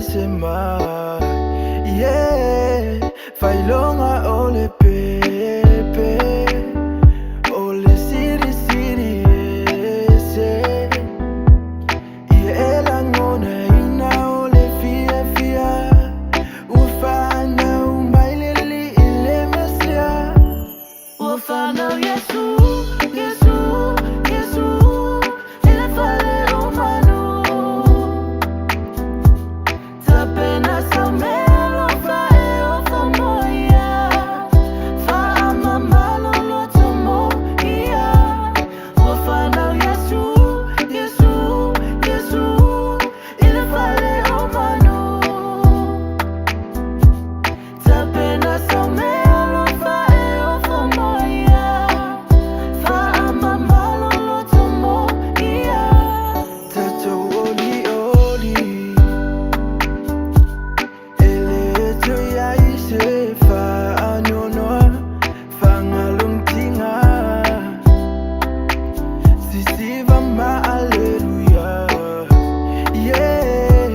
ese mai Yeah Failoga o le pepe O le silisili ese Ia e lagonaina o le fiafia Ua fanau mai le Alii le Mesia Ua fanau Iesu, Iesu, Iesu I le fale o manu Tapena sau meaalofa e ofo mo ia Faamama lou loto mo ia Ua fanau Iesu, Iesu, Iesu I le fale o manu Tapena sau meaalofa e ofo mo ia Faamama lou loto mo ia Tatou olioli E le toe i ai se faanoanoa Fagalogitiga Sisiva ma Aleluia Yeah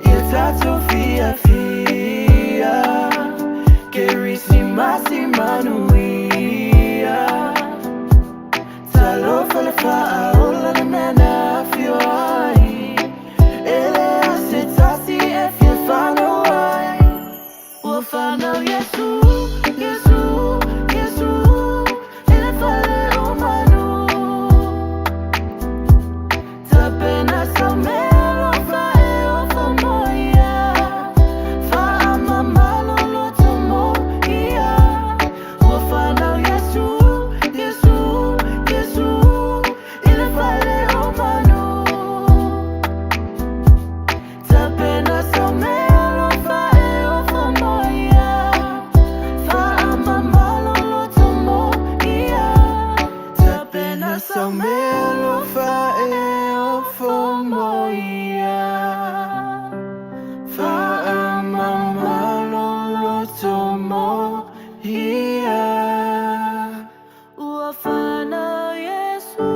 Ia tatou fiafia Kerisimasi manuia Talofa le Faaola le mea na afio ai E leai se tasi e fia fanau ai Ua fanau Iesu, Iesu, Iesu I le fale o manu Tapena sau meaalofa e ofo mo ia Faamama lou loto mo ia Ua fanau Iesu, Iesu, Iesu I le fale o manu Tapena sau meaalofa e ofo mo ia Faamama lou loto mo ia Tapena sau meaalofa e ofo mo ia Faamama lou loto mo ia Ua fanau Iesu.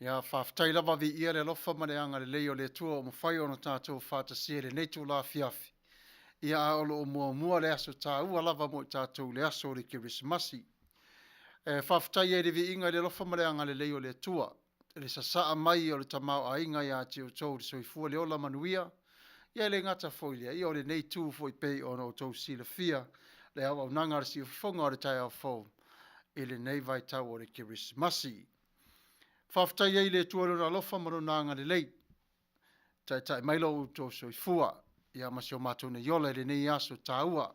Ia, faafetai lava viia le alofa ma le agalelei o le Atua ua mafai ona tatou faatasia i lenei itula afiafi. Ia, a o lo o muamua le aso taua lava mo i tatou, le aso o le Kerisimasi. E faafetai ai i le viiga i le alofa ma le agalelei o le Atua, i le sasaa mai o le tamaoaiga ia te outou i le soifua, le ola manuia. Ia e le gata foi i lea, ia o lenei itu foi pei ona outou silafia le auaunaga a le siufofoga o le taeao fou i lenei vaitau o le Kerisimasi. Faafetai ai i le Atua i lona alofa ma lona agalelei, taitai mai lo outou soifua ia ma si o matou nei ola i lenei aso taua.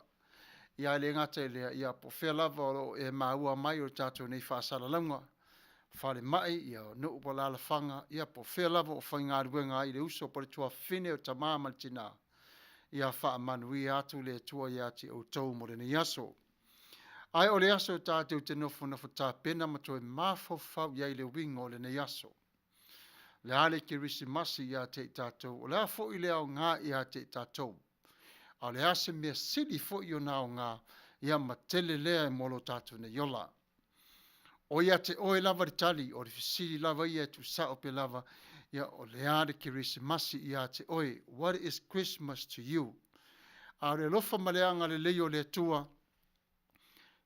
Ia e le gata i lea, ia po o fea lava o lo o e maua mai o le tatou nei faasalalauga, falemai, ia nuu po o alaalafaga, ia po o fea lava o faigaluega ai le uso po o le tuafafine, o tama ma le tina, ia faamanuia atu le Atua ia te outou mo lenei aso. Ae o le aso tatou te nofonofo tapena ma toe mafaufau i ai i le uiga o lenei aso. Le a le Kerisimasi ia te i tatou, o le a foi le aoga ia te i tatou, a o le a se mea sili foi ona aoga ia ma tele lea mo lo tatou nei ola. O ia te oe lava le tali, o le fesili lava ia e tuusao pe lava, ia o le a le Kerisimasi ia te oe? What is Christmas to you? A o le alofa ma le agalelei o le Atua,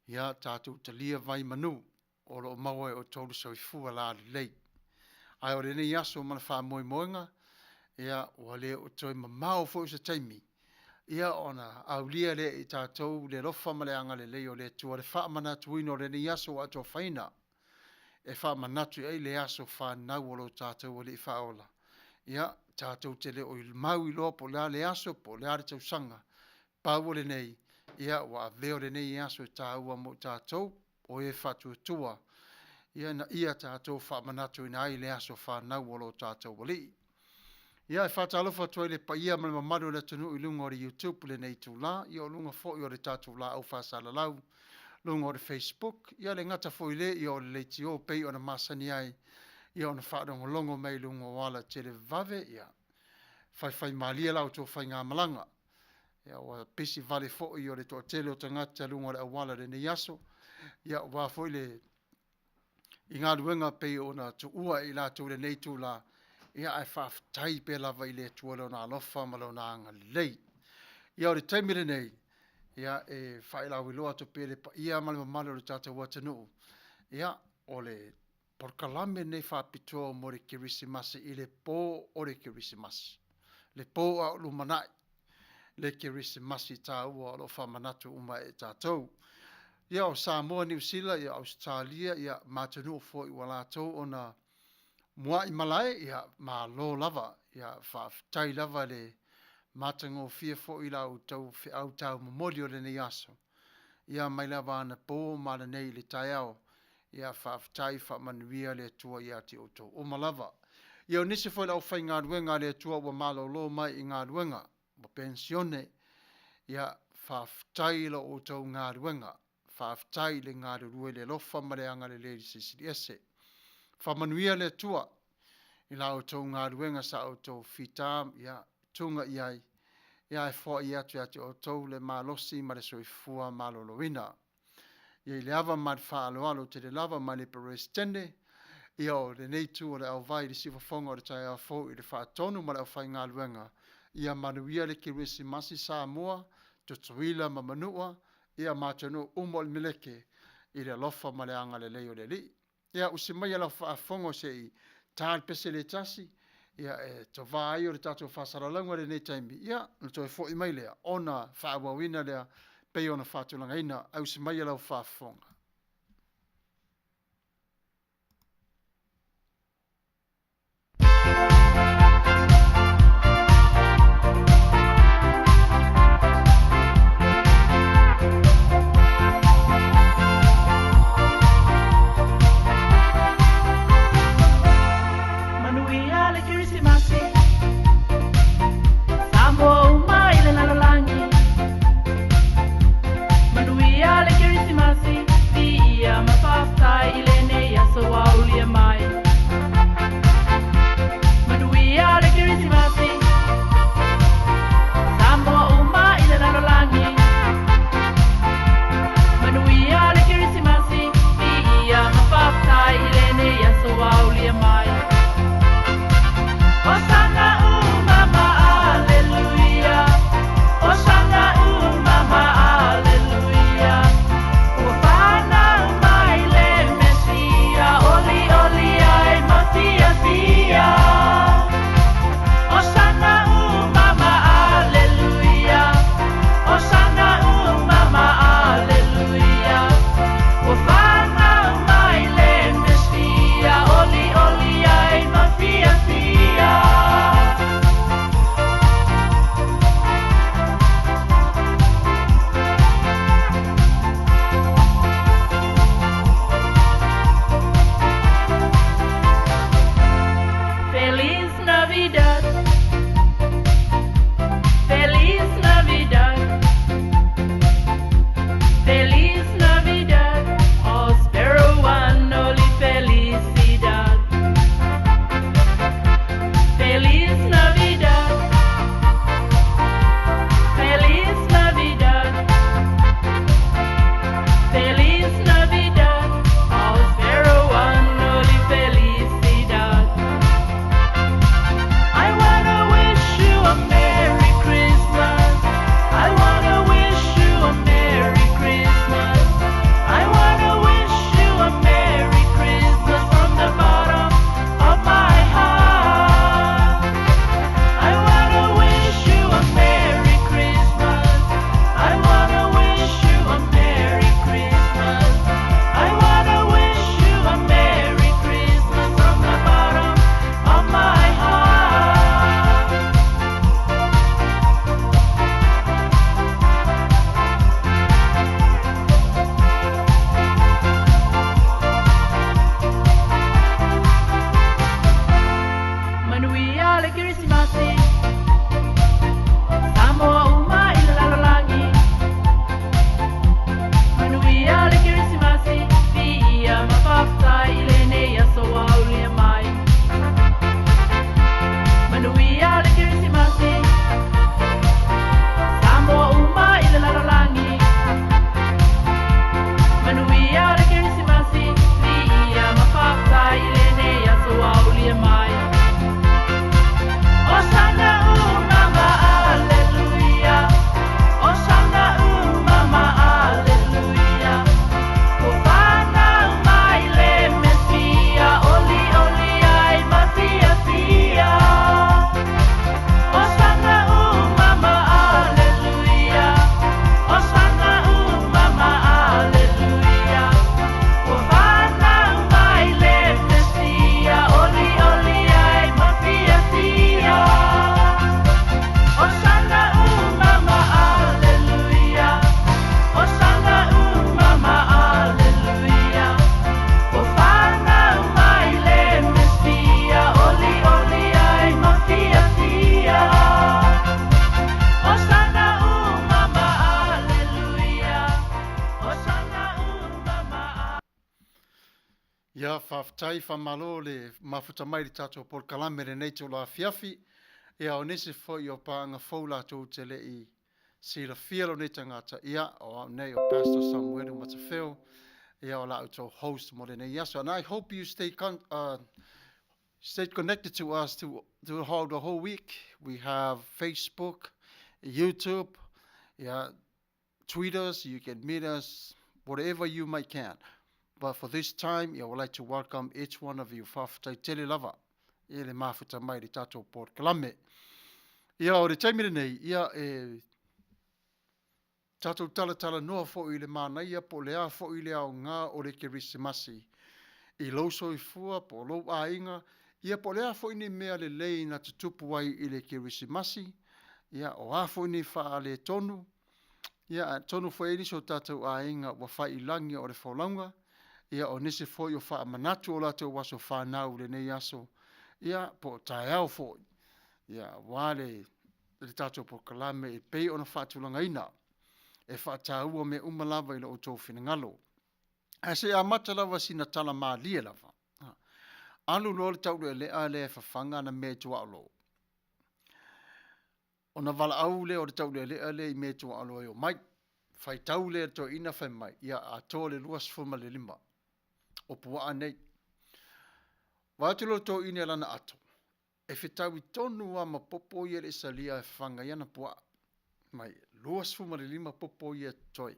ia tatou talia vai manu o lo o maua e outou le soifua lalelei. Ae o lenei aso ma le faamoemoega, ia ua le o toe mamao foi se taimi, ia ona aulia lea e i tatou le alofa ma le agalelei o le Atua, le faamanatuina o lenei aso ua atoafaina, e faamanatu ai le aso fanau o lo tatou Alii Faaola. Ia, tatou te le o mau iloa po o le a le aso po o le a le tausaga, pau o lenei, ia ua avea lenei aso e taua mo i tatou, o e faatuatua. Ia ina ia tatou faamanatuina ai le aso fanau o lo tatou Alii. Ia e faatalofa atu ai le paia ma le mamalu o le atunuu i luga o le YouTube i lenei itula, ia o luga foi o le tatou laau faasalalau, luga o le Facebook, ia le gata foi i le, ia o le leitio pei ona masani ai, ia ona faalogologo mai i luga o ala televavave, ia faifaimalie la outou faigamalaga. Ia ua pisi vale foi o le toatele o tagata i luga o le auala i lenei aso, ia aua foi le i galuega e pei ona tuua e i latou i lenei itula, ia ae faafetai pea lava i le Atua i Lona alofa ma Lona agalelei. Ia o le taimi lenei, ia e faailoa atu pea i le paia ma le mamalu o le tatou atunuu, ia o le polokalame lenei faapitoa mo le Kerisimasi i le po o le Kerisimasi, le po a o lumanai le Kerisimasi taua o lo o faamanatu uma e tatou. Ia o Samoa, Niu Sila, ia Ausetalia ia ma atunuu foi ua latou ona muai malae, ia malo lava. Ia faafetai lava le matagofie foi i la outou feau taumomoli o lenei aso. Ia mai lava anapo ma ananei i le taeao. Ia faafetai faamanuia le Atua ia te outou uma lava. Ia o nisi foi o le aufaigaluega a le Atua ua malolo mai i galuega, ua penisione, ia faafetai i la outou galuega. Faafetai le galulue i le alofa ma le agalelei i le Silisili Ese. Faamanuia le Atua i la outou galuega sa outou fita ia tuga i ai, ia ae foai atu ia te outou le malosi ma le soifua maloloina. Ia i le ava ma le faaaloalo tele lava mai le Peresetene, ia o lenei itu o le auvai i le siufofoga o le taeao fou i le faatonu ma le aufaigaluega, ia manuia le Kerisimasi Samoa, Tutuila ma Manua, ia ma atunuu uma o le meleke i le alofa ma le agalelei o le Alii. Ia usi maia lau faafofoga se i ta le pese le tasi, ia e tova ai o le tatou faasalalauga i lenei taimi, ia ona toe foi mai lea ona faaauauina lea pei ona faatulagaina. Ae usi maia lau faafofoga. Manuia le Kerisimasi, Samoa uma i le lalolagi. Manuia le Kerisimasi. Ia, faafetai, faamalo le mafuta mai i le tatou polokalame i lenei itula afiafi. Ia, o nisi foi o paaga fou latou te le i silafia lou nei tagata, ia, o au nei o Pastor Samuelu Matafeo, ia, o la outou host mo lenei aso. And I hope you stay con stay connected to us to, to whole, the whole week. We have Facebook, YouTube, yeah, tweet us, you can meet us, whatever you might can. But for this time, I would like to welcome each one of you. Faafetai tele lava i le mafuta mai le tatou polokalame. Ia, o le taimi lenei, ia, e tatou talatalanoa foi i le manaia po o le a foi le aoga o le Kerisimasi i lou soifua po o lou aiga, ia po o le a foi ni mea lelei na tutupu ai i le Kerisimasi, ia o a foi ni faaletonu, Ia, atonu foi e i ai nisi o tatou aiga ua fai i lagi o le folauga, ia o nisi foi o faamanatu o latou aso fanau i lenei aso, ia po o taeao foi, ia aua le, le tatou polokalame e pei ona faatulagaina e faataua mea uma lava i lo outou finagalo. Ae se i amata lava sina tala malie lava. Alu loa le taulealea lea e fafaga ana mea i tuaolo. Ona valaau lea o le taulealea lea i mea e tuaolo e omai. Faitau lea e le toeaina fai mai, ia atoa le 25 o puaa nei. Vaai atu loa le toeaina i lana ato, e fetaui tonu lava ma popo ia e le i salia e fafaga ai ana puaa. Mai 25 popo ia e totoe.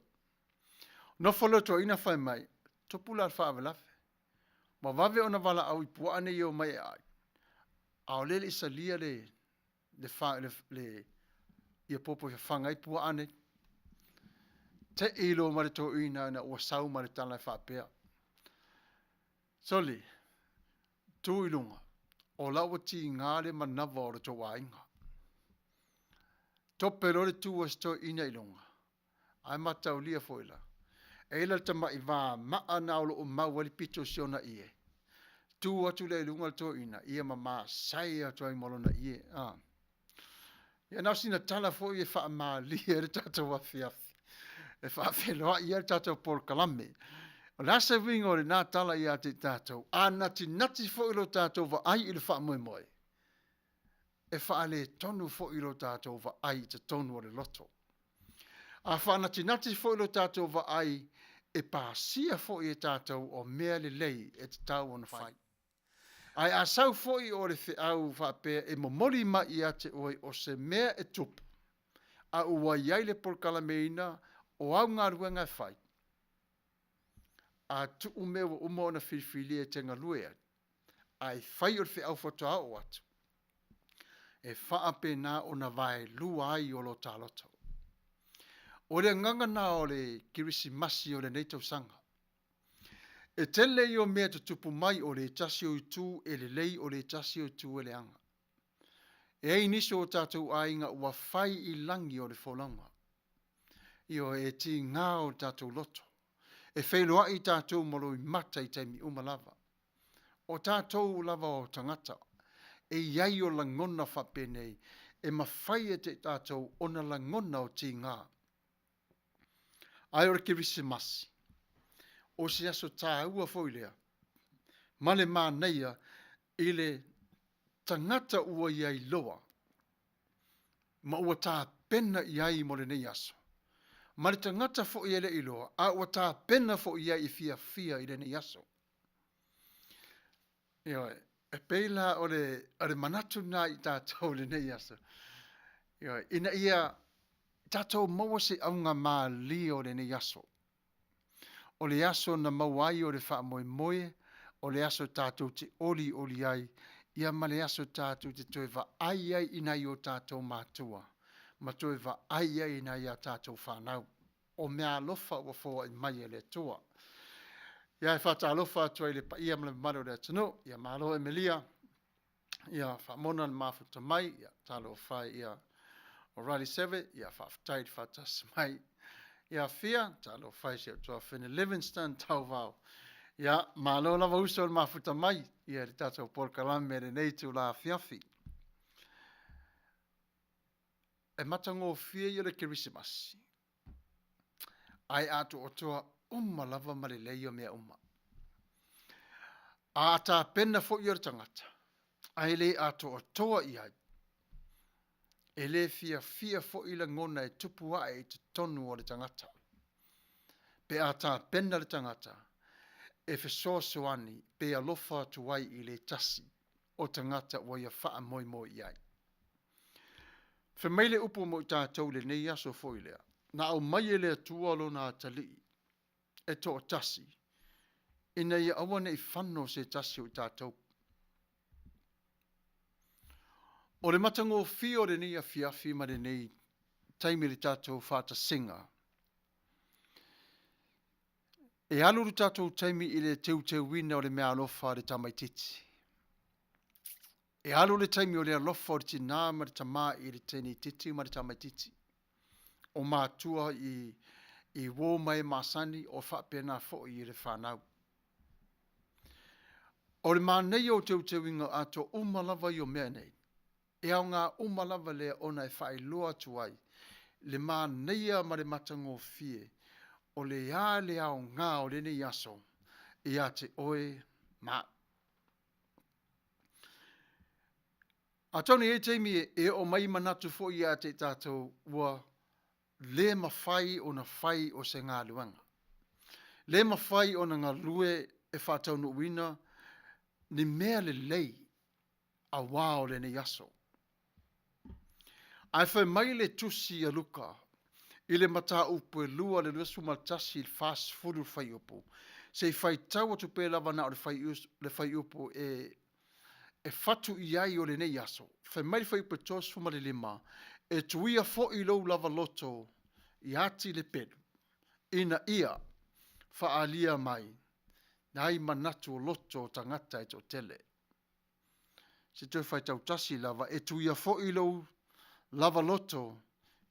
Nofo loa le toeaina fai mai, tupu la le faalavelave. Ua vave ona valaau i puaa nei e omai e ai, a o lea e le i salia le le fa, le, le ia popo e fafaga ai puaa nei. Te'i loa ma le toeaina ina ua sau ma le tala e faapea, Sole, tu i luga, o la ua tiga le manava o le tou aiga. Tope loa le tu a si toeaina i luga, ae mataulia foi la, e i ai la le tama'i vamaa na o lo o mau ai le pito o si ona ie, tu atu lea i luga le toeaina, ia ma masae atu ai ma lona ie. A. Ia na o sina tala foi e faamalie ai le tatou afiafi, e faafeiloai ai le tatou polokalame. O le a se uiga o lena tala ia te i tatou? A natinati foi lo tatou vaai i le faamoemoe, e faaletonu foi lo tatou vaai i totonu o le loto. A faanatinati foi lo tatou vaai, e pasia foi e tatou o mea lelei e tatau ona fai. Ae a sau foi o le feau faapea e momoli mai ia te oe o se mea e tupu, a ua i ai le polokalameina o au galuega e fai, a tuu mea ua uma ona filifilia e te galue ai, ae fai o le feau faatoa oo atu, e faapena ona vaelua ai o lo ta loto. O le agaga na o le Kerisimasi o lenei tausaga. E tele ia o mea e tutupu mai o le tasi o itu e lelei o le tasi o itu e leaga. E ai nisi o tatou aiga ua fai i lagi o le folauga. Ioe, e tiga o tatou loto. E feiloai tatou ma loimata i taimi uma lava. O tatou lava o tagata, e i ai o lagona faapenei e mafai e te tatou ona lagona o tiga. Ae o le Kerisimasi, o se aso taua foi lea, ma le manaia i le tagata ua i ai loa ma ua tapena i ai mo lenei aso, ma le tagata foi e le i iloa, a ua tapena foi i ai e fiafia i lenei aso. Ioe, e pei la o le, o le manatu lena i tatou i lenei aso. Ioe, ina ia tatou maua se auga malie o lenei aso. O le aso na maua ai o le faamoemoe, o le aso tatou te olioli ai, ia ma le aso tatou te toe vaai ai i nai o tatou matua, ma toe vaai ai i nai a tatou fanau. O meaalofa ua foai mai e le Atua. Ia e faatalofa atu ai i le paia ma le mamalu o le atunuu. Ia malo Emelia, ia faamona le mafuta mai, ia talofa e ia o Riley Seve, ia faafetai le faatasi mai. Ia Fia, talofa e si ou tuafafine Livingston Tauvao. Ia malo lava uso le mafuta mai ia le tatou polokalame i lenei itula afiafi. E matagofie ia o le Kerisimasi, ae atoatoa uma lava ma lelei o mea uma. A tapena foi ia o le tagata, ae le atoatoa i ai, e le fiafia foi lagona e tupu ae i totonu o le tagata. Pe a tapena le tagata e fesoasoani pe alofa atu ai i le tasi o tagata ua ia faamoemoe i ai. Fai mai le upu mo i tatou i lenei aso foi lea, na aumai e le Atua lona atalii e toatasi, ina ia aua ne i fano se tasi o i tatou. O le matagofie o lenei afiafi ma lenei taimi i le tatou faatasiga, e alu le tatou taimi i le teuteuina o le meaalofa a le tamaitiiti. E alu le taimi o le alofa o le tinā ma le tamā i le teineitiiti ma le tamaitiiti. O matua i, i uō ma e masani o faapena foi i le fanau. O le manaia o teuteuina atoa uma lava ia o mea nei, e aoga uma lava lea ona e faailoa atu ai le manaia ma le matagofie o le a le aoga o lenei aso ia te oe ma au. Atonu e i ai taimi e oo mai manatu foi ia te i tatou ua le mafai ona fai o se galuega. Le mafai ona galue e faataunuuina ni mea lelei auā o lenei aso. Ae fai mai le tusi a Luka i le mataupu e 2 le 21 i le 40 le fuaiupu, se i faitau atu pea lava na o le fuaiupu e e fatu i ai o lenei aso. Fai mai le fuaiupu e 35, e tuia foi lou lava loto i ati le pelu, ina ia faaalia mai ai manatu o loto o tagata e toatele. Se toe faitau tasi lava, e tuia foi lou lava loto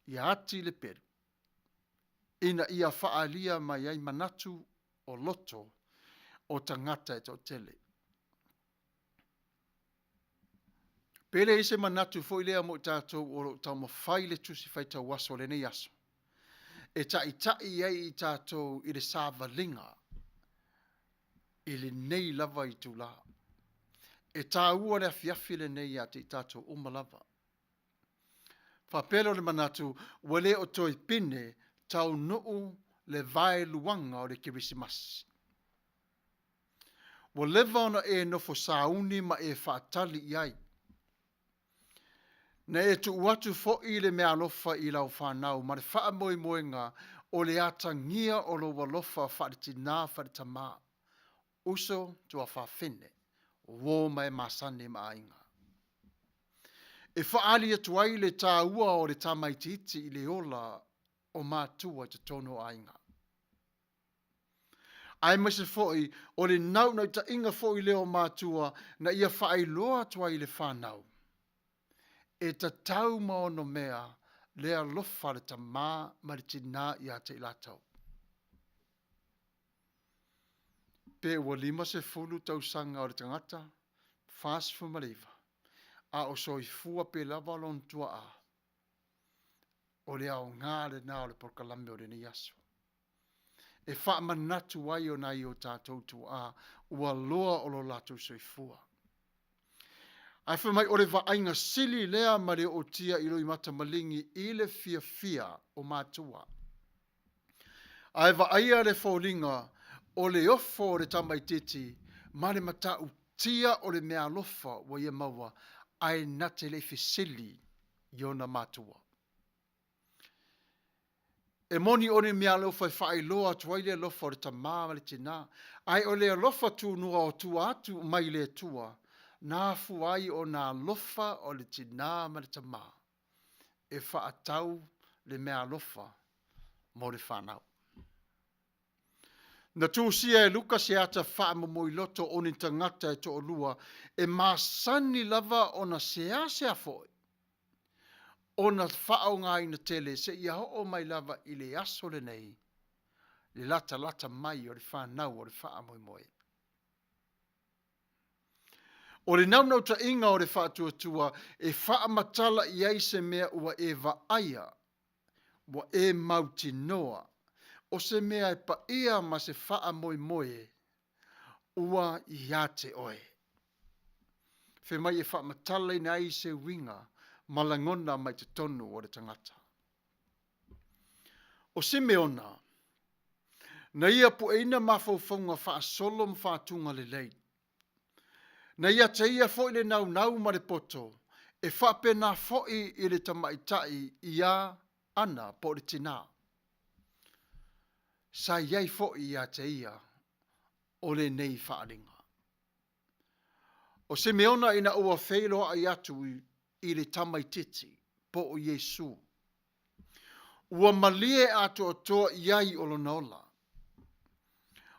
ia ati le pelu, ina ia faaalia mai ai manatu o loto o tagata e toatele. Pe leai se manatu foi lea mo i tatou o lo o taumafai le tusi faitau aso o lenei aso, e taitai ai i tatou i le savaliga i lenei lava itulā. E tāua le afiafi lenei ia te i tatou uma lava. Faapea lea o le manatu, ua le o toe pine taunuu le vaeluaga o le Kerisimasi. Ua leva ona e nofo sauni ma e faatali i ai. Na e tuu atu foi le meaalofa i lau fanau ma le faamoemoega o le atagia o lou alofa faale-tinā faale-tamā, uso, tuafafine, uō ma e masani ma aiga. E faaali atu ai le tāua o le tamaitiiti i le ola o matua i totonu o aiga. Aemaise foi o le naunautaiga foi lea o matua na ia faailoa atu ai i le fanau, e tatau ma onomea le alofa a le tamā ma le tinā ia te i latou. Pe ua 50 tausaga o le tagata, 49, a o soifua pea lava lona tuaa, o le aoga lena o le polokalame o lenei aso. E faamanatu ai o nai o tatou tuaa ua loa o lo latou soifua. Ae fai mai o le vaaiga sili lea ma le ootia i loimata maligi i le fiafia o matua. Ae vaaia le foliga o le ofo o le tamaitiiti ma le matautia o le meaalofa ua ia maua ae na te le i fesili i ona matua. E moni o ni meaalofa e faailoa atu ai le alofa o le tamā ma le tinā, ae o le alofa tunoa o tua atu mai le Atua, na afua ai ona alofa o le tinā ma le tamā e faatau le meaalofa mo le fanau. Na tusia e Luka se ata faamomoiloto o ni tagata e toalua e masani lava ona seasea foi ona faaaogaina tele seia oo mai lava i le aso lenei, le latalata mai o le fanau o le faamoemoe. O le naunautaiga o le faatuatua e faamatala i ai se mea ua e vaaia, ua e mautinoa, o se mea e paia ma se faamoemoe, Ua ia te oe. Fai mai e faamatalaina ai se uiga ma lagona mai totonu o le tagata. O Simeona, na ia pueina mafaufauga faasolo ma faatuga lelei. Na ia te ia foi le naunau ma le poto e faapena foi i le tamaitai ia Ana po o le tinā. Sa i ai foi ia te ia o lenei faaaliga. O Simeona ina ua feiloai atu i le tamaitiiti po o Iesu, ua malie atoatoa i ai o lona ola.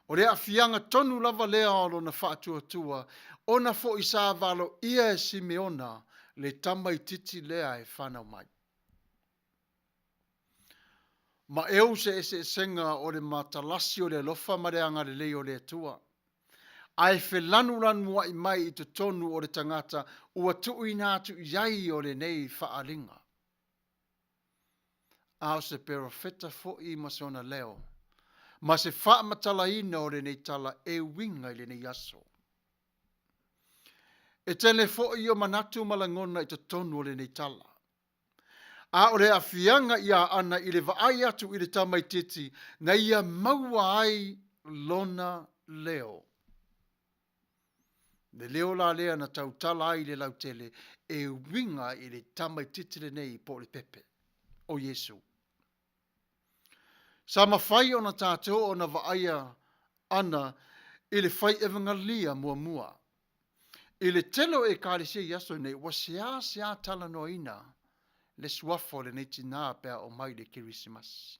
O le aafiaga tonu lava lea o lona faatuatua, ona foi sa valoia e Simeona le tamaitiiti lea e fanau mai. Ma eu se eseesega o le matalasi o le alofa ma le agalelei o le Atua, ae felanulanuai mai i totonu o le tagata ua tuuina atu i ai o lenei faaaliga. A o se perofeta foi ma sona leo, ma se faamatalaina o lenei tala e uiga i lenei aso. E tele foi o manatu ma lagona i totonu o lenei tala. A o le aafiaga ia Ana i le vaai atu i le tamaitiiti na ia maua ai lona leo. Le leo la lea na tautala ai i le lautele e uiga i le tamaitiiti lenei po o le pepe, o Iesu. Sa mafai ona tatou ona vaaia Ana i le fai evegalia muamua. I le tele o Ekalesia i aso nei, ua seāseā talanoaina le suafa o lenei tinā pe a oo mai le Kerisimasi.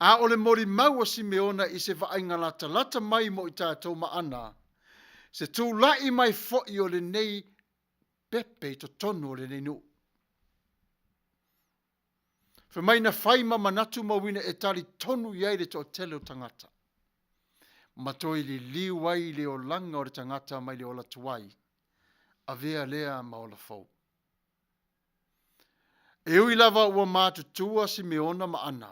A o le molimau a Simeona i se vaaiga latalata mai mo i tatou ma Ana, se tula'i mai foi o lenei pepe i totonu o lenei nuu. Fai mai na fai ma manatu ma uiga e talitonu i ai le toatele o tagata, ma toe liliu ai le olaga o le tagata mai le ola tuai, avea lea ma ola fou. E ui lava ua matutua Simeona ma Ana,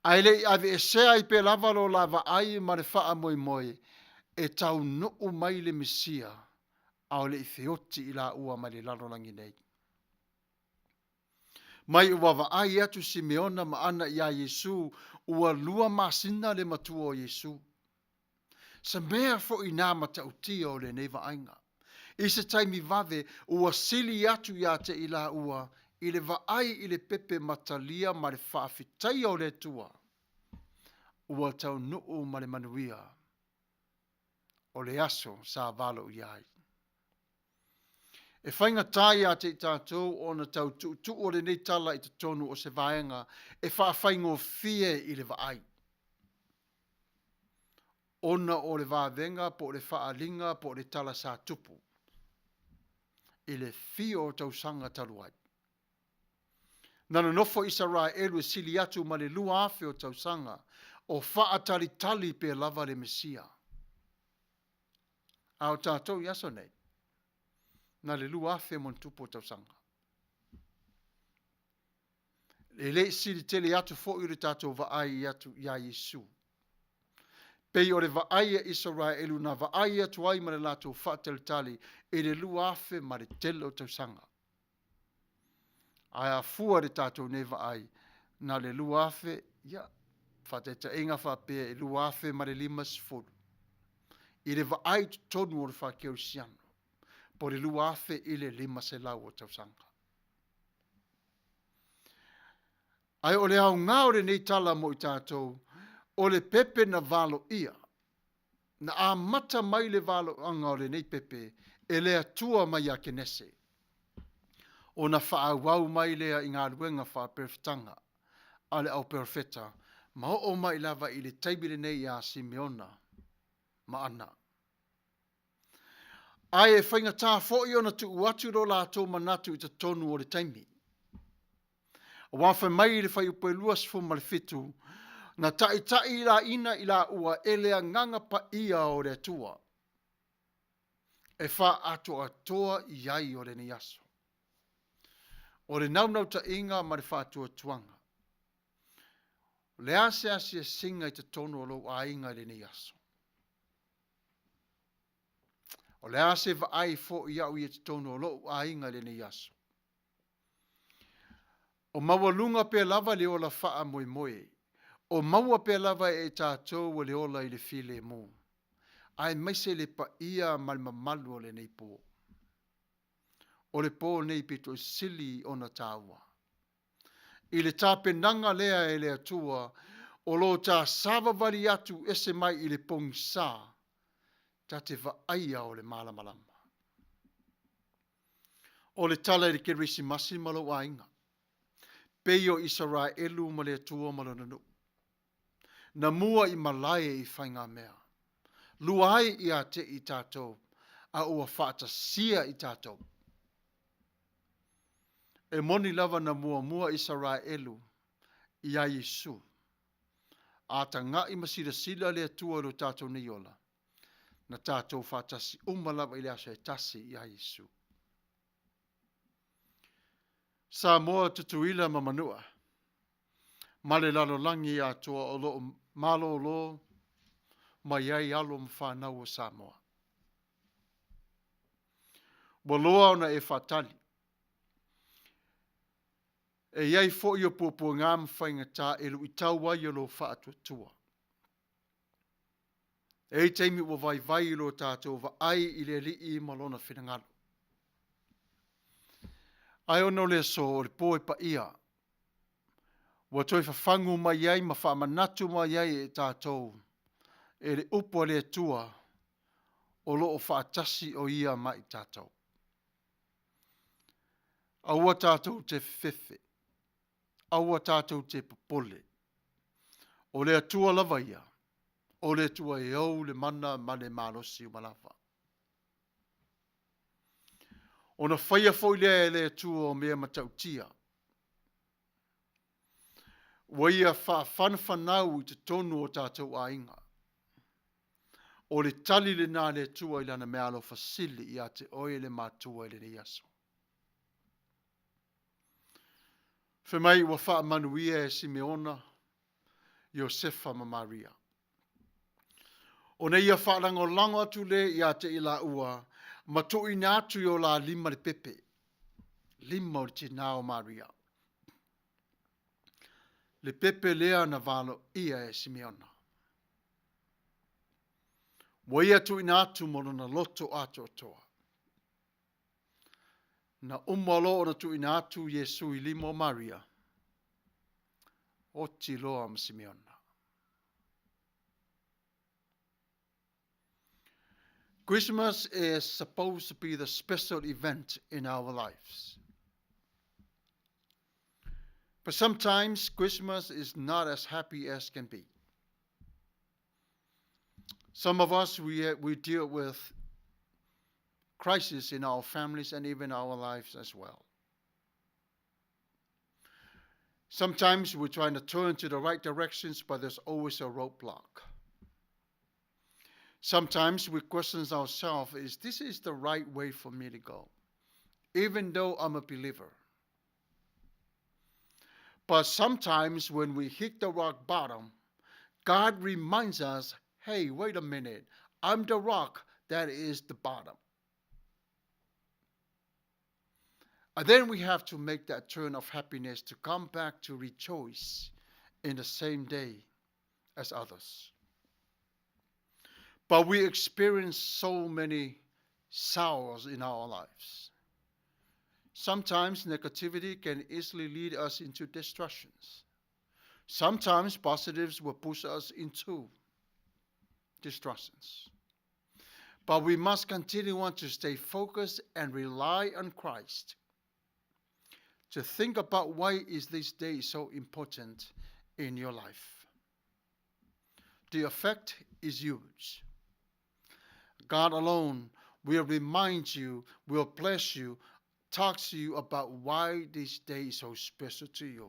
ae le i aveesea ai pea lava lo la vaai ma le faamoemoe e taunuu mai le Mesia a o le i feoti i laua mai le lalolagi nei. Mai ua vaai atu Simeona ma Ana iā Iesu, ua 2 masina le matua o Iesu. Se mea foi nā matautia o lenei vaaiga. I se taimi vave, ua sili atu iā te i laua i le vaai i le pepe matalia ma le faafetaia o le Atua, ua taunuu ma le manuia o le aso sa valoia ai. E faigata iā te i tatou ona tau tuutuu o lenei tala i totonu o se vaega e faafaigofie i le vaai, ona o le vavega po o le faaaliga po o le tala sa tupu i le fia o tausaga talu ai. Na nonofo Isaraelu e sili atu ma le 2,000 o tausaga o faatalitali pea lava le Mesia. A o tatou i aso nei, na le 2,000 ma ona tupu o tausaga. E le i sili tele atu foi o le tatou vaai atu iā Iesu. Pei o le vaai a Isaraelu na vaai atu ai ma le latou faatalitali i le 2,000 ma le tele o tausaga. Ae a fua le tatou nei vaai, na le 2,000, ia, faataitaiga faapea e 2050. I le vaai i totonu o le faakerisiano, po o le 2500 o tausaga. Ae o le aoga o lenei tala mo i tatou, o le pepe na valoia, na amata mai le valoaga o lenei pepe e le Atua mai ia Kenese, ona faaauau mai lea i galuega faaperefetaga a le auperofeta, ma oo mai lava i le taimi lenei iā Simeona ma Ana. Ae e faigata foi ona tuu atu lo latou manatu i totonu o le taimi. Aua fai mai i le fuaiupu e 27, na taitai laina i laua e le agaga paia o le Atua, e faaatoatoa i ai o lenei aso. O le naunautaiga ma le faatuatuaga. O le a se asiasiga i totonu o lou aiga i lenei aso? O le a se vaai foi au i totonu o lou aiga i lenei aso? O maualuga pea lava le ola faamoemoe, o maua pea lava e tatou le ola i le filemu, aemaise le paia ma le mamalu o lenei po. O le po nei pito sili ona taua. I le tapenaga lea e le Atua, o lo o ta savavali atu ese mai i le pogisa, ta te vaaia o le malamalama. O le tala i le Kerisimasi ma lou aiga, pei o Isaraelu ma le Atua ma lona nuu. Na mua i malae i faigamea. Lua ai ia te i tatou, a ua faatasia i tatou. E moni lava na muamua Isaraelu ia Iesu. A taga'i ma silasila le Atua i lo tatou nei ola, na tatou faatasi uma lava i le aso e tasi ia Iesu. Samoa, Tutuila ma Manua, ma le lalolagi atoa o lo o malōlō mai ai alo ma fanau o Samoa. Ua loa ona e faatali, e i ai foi o puapuaga ma faigata e luitau ai o lou faatuatua. E i ai taimi ua vaivai i lo tatou vaai i le Alii ma lona finagalo. Ae ona o le aso o le po e paia, ua toe fafagu mai ai ma faamanatu mai ai e tatou e le upu a le Atua o lo o faatasi o ia ma i tatou. Aua tatou te fefefe, aua tatou te popole. O le Atua lava ia, o le Atua e ou le mana ma le malosi uma lava. Ona faia foi lea e le Atua o mea matautia, ua ia faafanafanau i totonu o tatou aiga. O le tali lena a le Atua i lana meaalofa sili ia te oe le matua i lenei aso. Fai mai ua faamanuia e Simeona, Iosefa ma Maria. Ona ia faalagolago atu lea ia te i laua, ma tuuina atu i o la lima le pepe, lima o le tinā o Maria. Le pepe lea na valoia e Simeona. Ua ia tuuina atu ma lona loto atoatoa. Na uma loa ona tuuina atu Iesu i lima o Maria, oti loa ma Simeona. Christmas is supposed to be the special event in our lives. But sometimes Christmas is not as happy as can be. Some of us, we deal with crisis in our families and even our lives as well. Sometimes we're trying to turn to the right directions, but there's always a roadblock. Sometimes we question ourselves, is this is the right way for me to go? Even though I'm a believer. But sometimes when we hit the rock bottom, God reminds us, hey, wait a minute, I'm the rock that is the bottom. And then we have to make that turn of happiness to come back to rejoice in the same day as others. But we experience so many sorrows in our lives. Sometimes negativity can easily lead us into destructions. Sometimes positives will push us into destructions. But we must continue on to stay focused and rely on Christ. To think about why is this day so important in your life. The effect is huge. God alone will remind you, will bless you, talk to you about why this day is so special to you.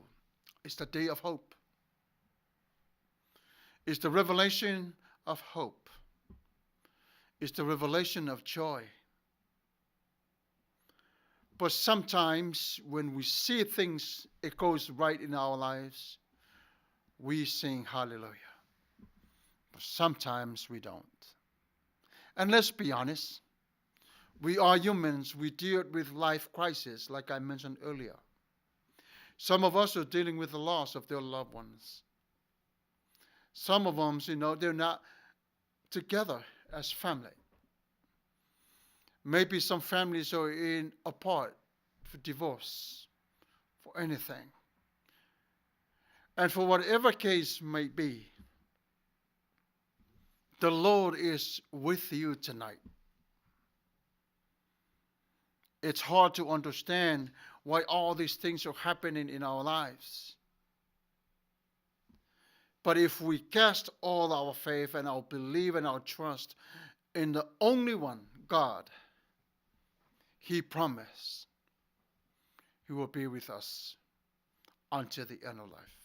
It's the day of hope. It's the revelation of hope. It's the revelation of joy. But sometimes when we see things, it goes right in our lives. We sing hallelujah. But sometimes we don't. And let's be honest, we are humans. We deal with life crisis, like I mentioned earlier. Some of us are dealing with the loss of their loved ones. Some of them, they're not together as family. Maybe some families are in apart for divorce, for anything. And for whatever case may be, the Lord is with you tonight. It's hard to understand why all these things are happening in our lives. But if we cast all our faith and our belief and our trust in the only one, God, He promised He will be with us until the end of life.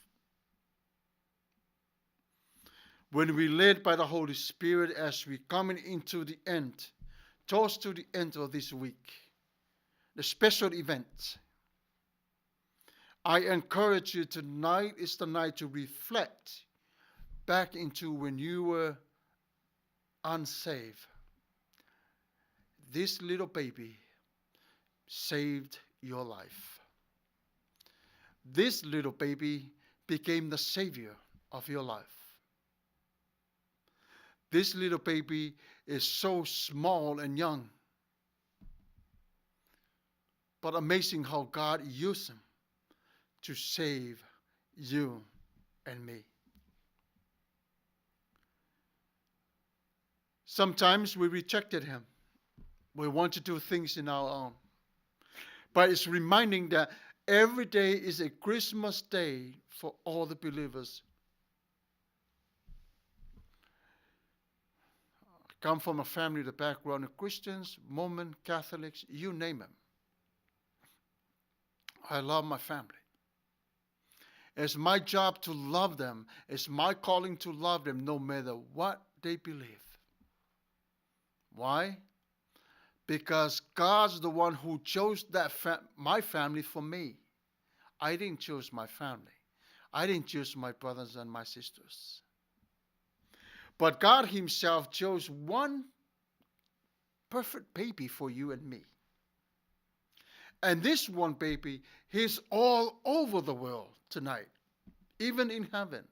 When we led by the Holy Spirit as we coming into the end, towards to the end of this week, the special event, I encourage you, tonight is the night to reflect back into when you were unsaved. This little baby saved your life. This little baby became the savior of your life. This little baby is so small and young, but amazing how God used him to save you and me. Sometimes we rejected him. We want to do things in our own. But it's reminding that every day is a Christmas day for all the believers. I come from a family, the background of Christians, Mormon, Catholics, you name them. I love my family. It's my job to love them. It's my calling to love them no matter what they believe. Why? Because God's the one who chose that my family for me. I didn't choose my family. I didn't choose my brothers and my sisters. But God himself chose one perfect baby for you and me. And this one baby, he's all over the world tonight, even in heaven.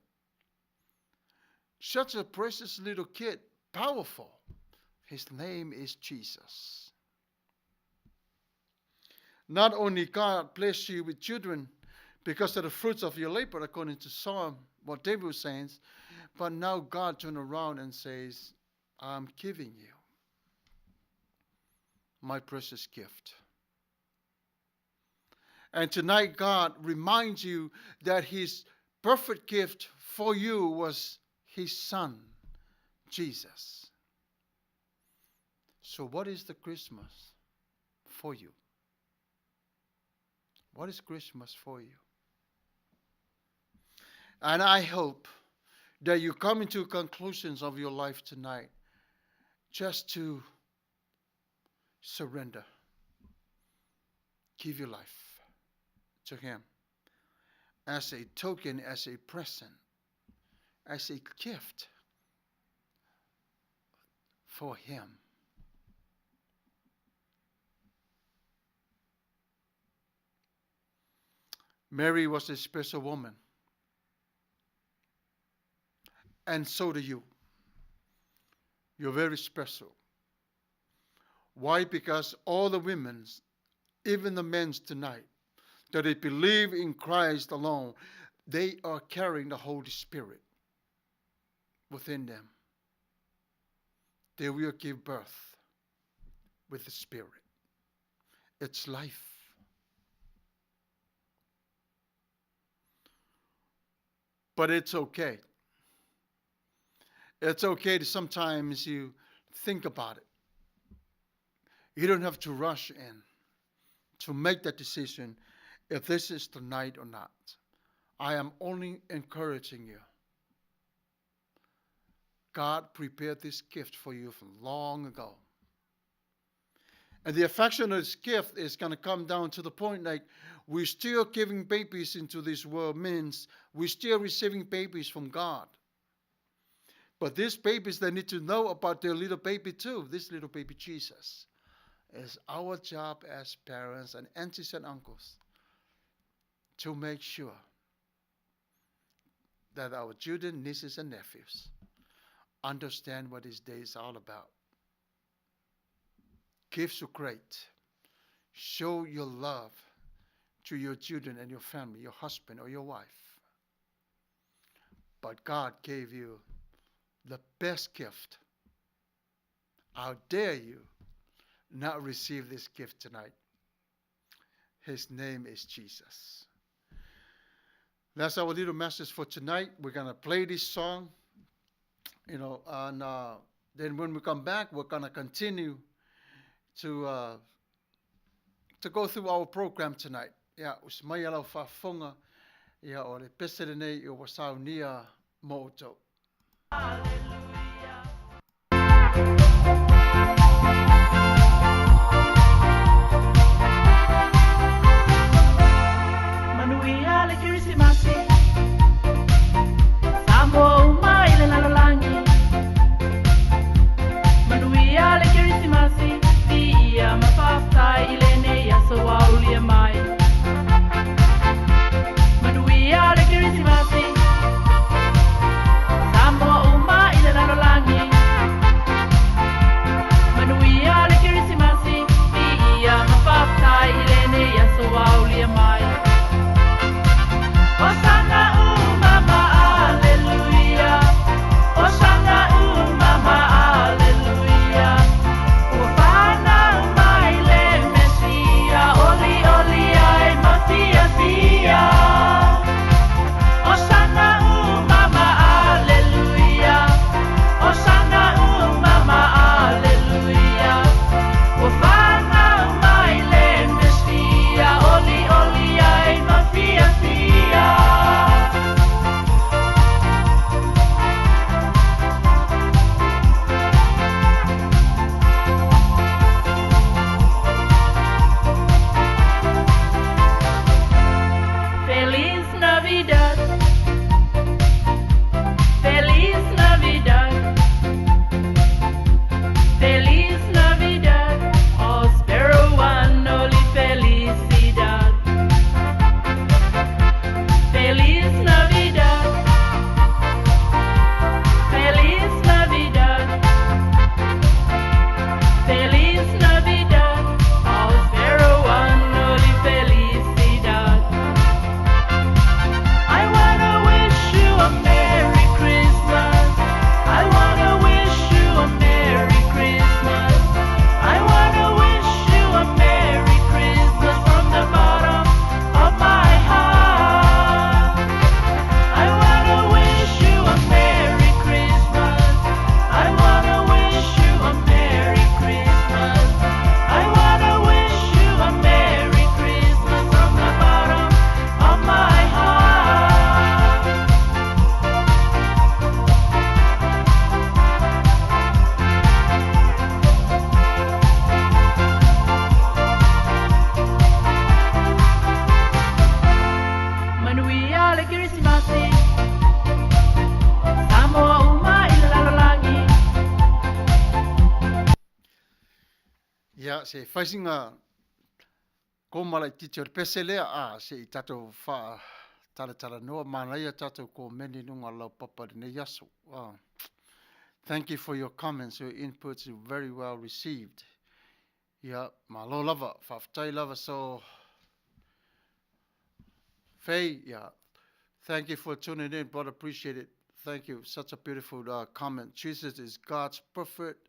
Such a precious little kid, powerful. His name is Jesus. Not only God bless you with children because of the fruits of your labor, according to Psalm, what David was saying, but now God turned around and says, I'm giving you my precious gift. And tonight God reminds you that his perfect gift for you was his son, Jesus. So what is the Christmas for you? What is Christmas for you? And I hope that you come into conclusions of your life tonight just to surrender. Give your life to him as a token, as a present, as a gift for him. Mary was a special woman. And so do you. You're very special. Why? Because all the women, even the men tonight, that they believe in Christ alone, they are carrying the Holy Spirit within them. They will give birth with the Spirit. It's life. But it's okay. It's okay to sometimes you think about it. You don't have to rush in to make that decision if this is the night or not. I am only encouraging you. God prepared this gift for you from long ago. And the affection of this gift is going to come down to the point like we're still giving babies into this world means we're still receiving babies from God. But these babies, they need to know about their little baby too, this little baby Jesus. It's our job as parents and aunties and uncles to make sure that our children, nieces, and nephews understand what this day is all about. Gifts are great. Show your love to your children and your family, your husband or your wife. But God gave you the best gift. How dare you not receive this gift tonight? His name is Jesus. That's our little message for tonight. We're going to play this song, you know, and then when we come back, we're going to continue to to go through our program tonight. Ia, usi mai lau faafofoga, ia o le pese lenei ua saunia mo outou. Manuia le Kerisimasi, Samoa uma i le lalolagi. Manuia le Kerisimasi, viia ma faafetai i lenei aso ua aulia mai. Manuia le Kerisimasi, Samoa uma i le lalolagi. Manuia le Kerisimasi, viia ma faafetai i lenei aso ua aulia mai. Osana umama, aleluia. Osana umama, aleluia. Ua fanau mai le Mesia, olioli ai ma fiafia. Osana umama, aleluia. Osana umama, aleluia. Ua fanau mai le Mesia, olioli ai ma fiafia. Feliz Navidad. Feliz Navidad. Feliz Navidad. Prospero anno y felicidad. Feliz Navidad. Feliz Navidad. Feliz Navidad. Prospero anno y felicidad. I wanna wish you a Merry Christmas. I wanna wish you a Merry Christmas. I wanna wish you a Merry Christmas from the bottom of my heart. I wanna wish you a Merry Christmas. I wanna wish you a Merry Christmas. I wanna wish you a Merry Christmas from the bottom of my heart. Manuia le Kerisimasi, Samoa uma i le lalolagi. Ia, se fai sina koma laitiiti o le pese lea, a, se i tatou faatalatalanoa, manaia tatou komeni i luga o le laupapa i lenei aso. Ah. Thank you for your comments, your inputs are very well received. Ia, malo lava, faafetai lava so Faye, yeah. Thank you for tuning in, brother. Appreciate it. Thank you. Such a beautiful comment. Jesus is God's perfect,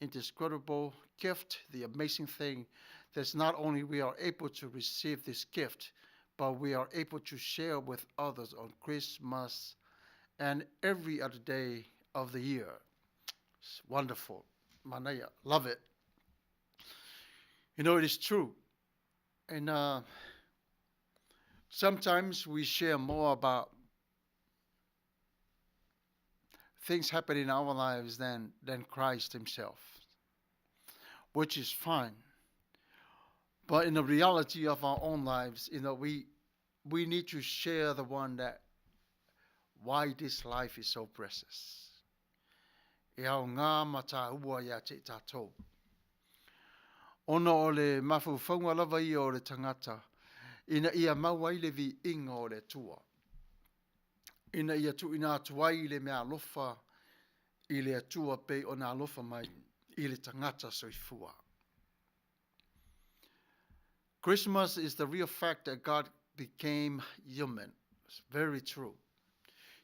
indescribable gift. The amazing thing that's not only we are able to receive this gift, but we are able to share with others on Christmas and every other day of the year. It's wonderful. Manaia, love it. You know, it is true. And sometimes we share more about things happen in our lives than Christ Himself, which is fine. But in the reality of our own lives, you know, we need to share the one that why this life is so precious. E aogā ma tāua iā te i tātou. Ona o le mafaufauga lava ia o le tagata, ina ia mau ai le viiga o le Atua, ina ia tuuina atu ai le meaalofa i le Atua pei ona alofa mai i le tagata soifua. Christmas is the real fact that God became human. It's very true.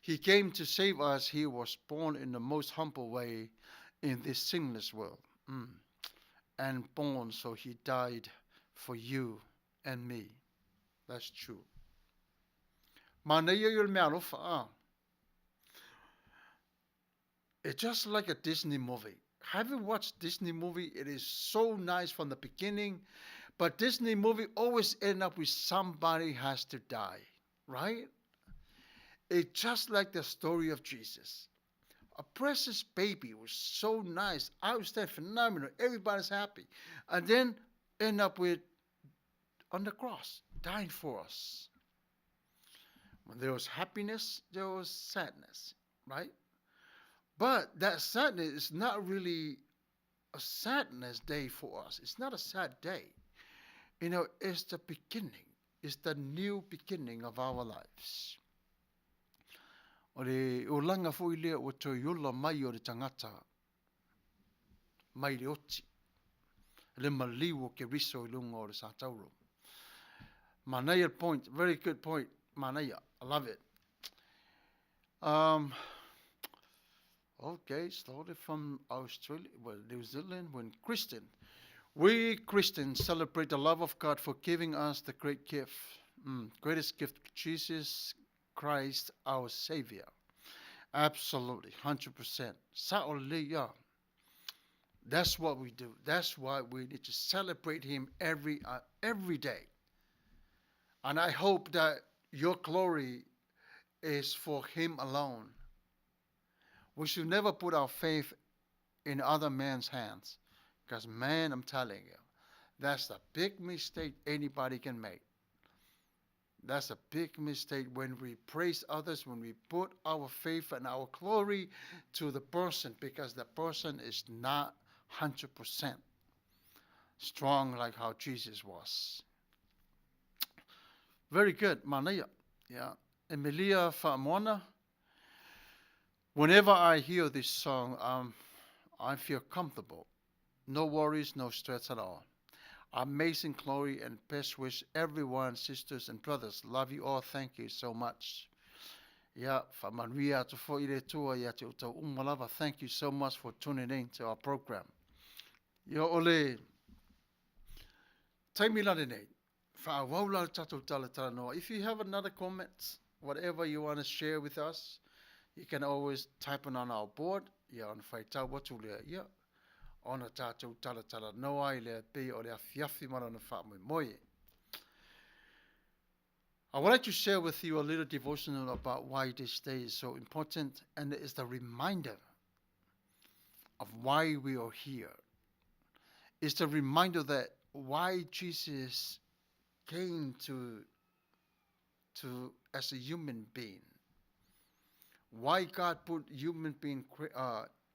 He came to save us. He was born in the most humble way in this sinless world. And born so he died for you and me. That's true. Manaia ia o le meaalofa, a. It's just like a Disney movie. Have you watched Disney movie? It is so nice from the beginning, but Disney movie always end up with somebody has to die, right? It's just like the story of Jesus. A precious baby was so nice, outstanding, phenomenal. Everybody's happy. And then end up with on the cross, dying for us. When there was happiness, there was sadness, right? But that sadness is not really a sadness day for us. It's not a sad day. You know, it's the beginning. It's the new beginning of our lives. O le olaga foi lea ua toe ola mai o le tagata mai le oti, le maliu o Keriso i luga o le satauro. Manaia point, very good point. Manaia, I love it. Okay, started from Australia, well, New Zealand, when Christian. We Christians celebrate the love of God for giving us the great gift, greatest gift, Jesus Christ, our Savior. Absolutely, 100%. Sa'o lelei ia. That's what we do. That's why we need to celebrate Him every day. And I hope that your glory is for Him alone. We should never put our faith in other men's hands. Because, man, I'm telling you, that's the big mistake anybody can make. That's a big mistake when we praise others, when we put our faith and our glory to the person, because the person is not 100% strong like how Jesus was. Very good, manaia. Yeah. Emilia Fa'amoana. Whenever I hear this song, I feel comfortable. No worries, no stress at all. Amazing glory and best wish everyone, sisters and brothers. Love you all. Thank you so much. Ia, faamanuia atu foi le Atua ia te outou uma lava. Thank you so much for tuning in to our program. Ia, o le taimi la lenei, faaauau la le tatou talatalanoa. If you have another comment, whatever you want to share with us, you can always type it on our board. Ia, ona faitau atu lea, ia, ona tatou talatalanoa ai lea pei o le afiafi ma lona faamoemoe. I would like to share with you a little devotional about why this day is so important, and it is the reminder of why we are here. It's the reminder that why Jesus came to as a human being. Why God put human being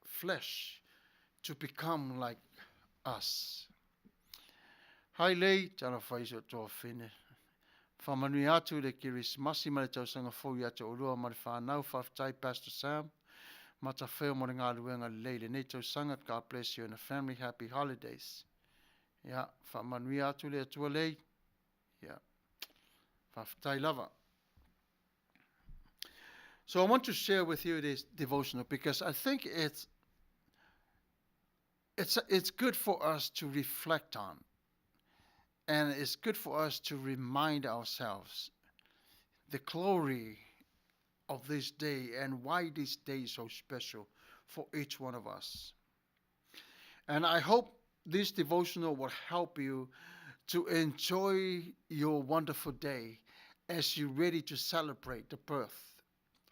flesh to become like us. Hi Lei, talofa i si ou tuafafine. Faamanuia atu le Kerisimasi ma le tausaga fou ia te oulua ma le whanau. Faafetai Pastor Sam. Matafeo mo le galuega lelei i lenei tausaga. God bless you and the family. Happy holidays. Ia, faamanuia atu le Atua Lei. Ia, faafetai lava. So I want to share with you this devotional because I think it's good for us to reflect on. And it's good for us to remind ourselves the glory of this day and why this day is so special for each one of us. And I hope this devotional will help you to enjoy your wonderful day as you're ready to celebrate the birth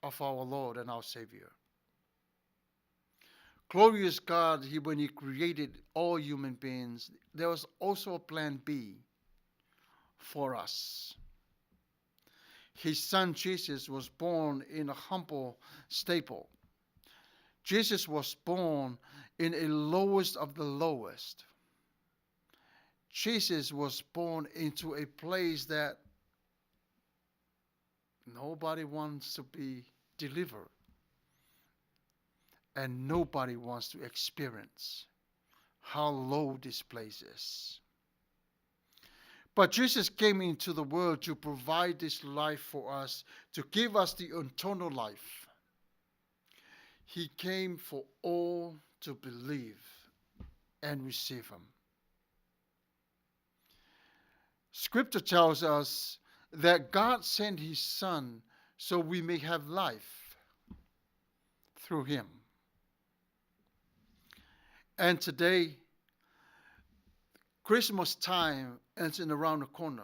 of our Lord and our Savior. Glorious God, when He created all human beings, there was also a plan B. for us. His son Jesus was born in a humble stable. Jesus was born in a lowest of the lowest. Jesus was born into a place that nobody wants to be delivered and nobody wants to experience how low this place is. But Jesus came into the world to provide this life for us, to give us the eternal life. He came for all to believe and receive him. Scripture tells us that God sent his Son so we may have life through him. And today, Christmas time is in around the corner.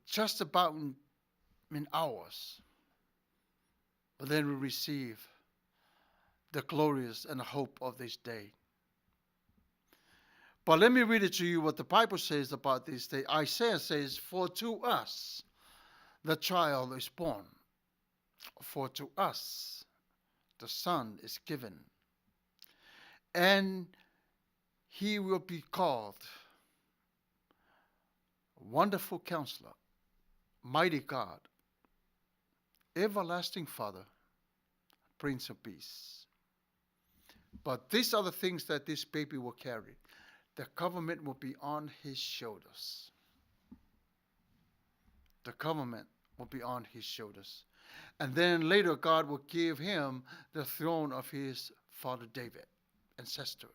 Just about in hours. But then we receive the glorious and the hope of this day. But let me read it to you what the Bible says about this day. Isaiah says, For to us the child is born, for to us the son is given, and he will be called Wonderful Counselor, Mighty God, Everlasting Father, Prince of Peace. But these are the things that this baby will carry. The government will be on his shoulders. The government will be on his shoulders. And then later, God will give him the throne of his father David, ancestor.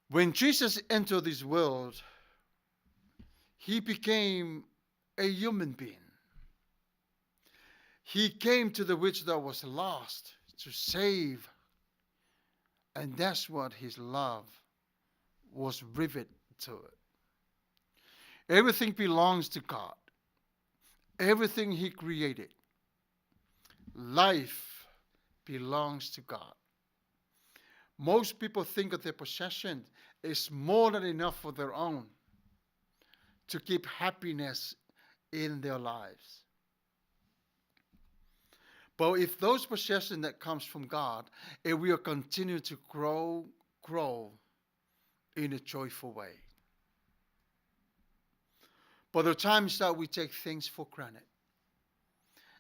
When Jesus entered this world, he became a human being. He came to the which that was lost to save. And that's what his love was riveted to it. Everything belongs to God. Everything he created. Life belongs to God. Most people think of their possession is more than enough for their own to keep happiness in their lives. But if those possessions that comes from God, it will continue to grow in a joyful way. But there are times that we take things for granted.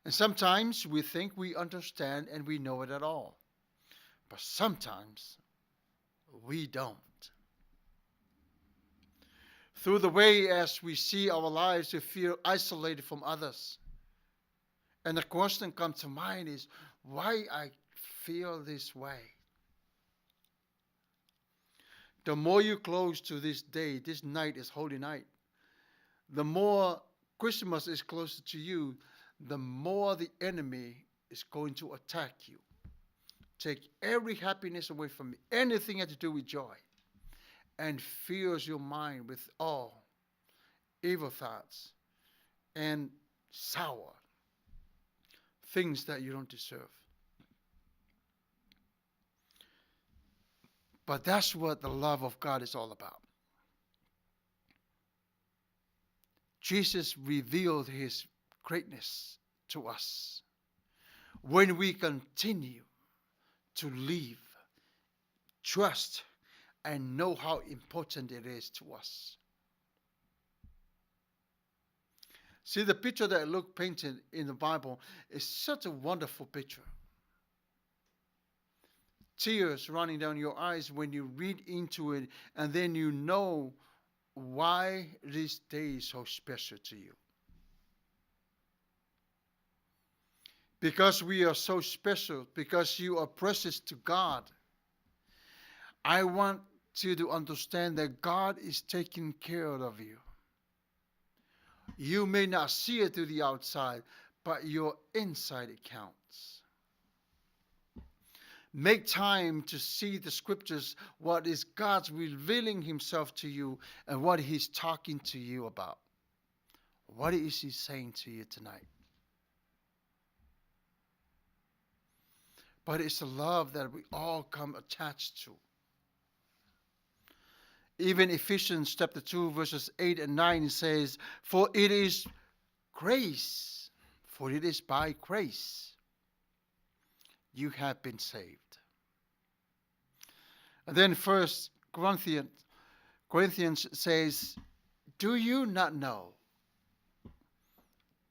And sometimes we think we understand and we know it at all. But sometimes we don't. Through the way as we see our lives, we feel isolated from others. And the question comes to mind is, why I feel this way? The more you close to this day, this night is holy night, the more Christmas is closer to you, the more the enemy is going to attack you. Take every happiness away from you, anything that to do with joy, and fills your mind with all evil thoughts and sour things that you don't deserve. But that's what the love of God is all about. Jesus revealed his greatness to us when we continue to live, trust, and know how important it is to us. See, the picture that Luke painted in the Bible is such a wonderful picture. Tears running down your eyes when you read into it, and then you know why this day is so special to you. Because we are so special, because you are precious to God. I want you to understand that God is taking care of you. You may not see it through the outside, but your inside it counts. Make time to see the scriptures, what is God's revealing himself to you and what he's talking to you about. What is he saying to you tonight? But it's a love that we all come attached to. Even Ephesians chapter 2, verses 8 and 9 says, For it is grace, for it is by grace you have been saved. And then 1 Corinthians says, Do you not know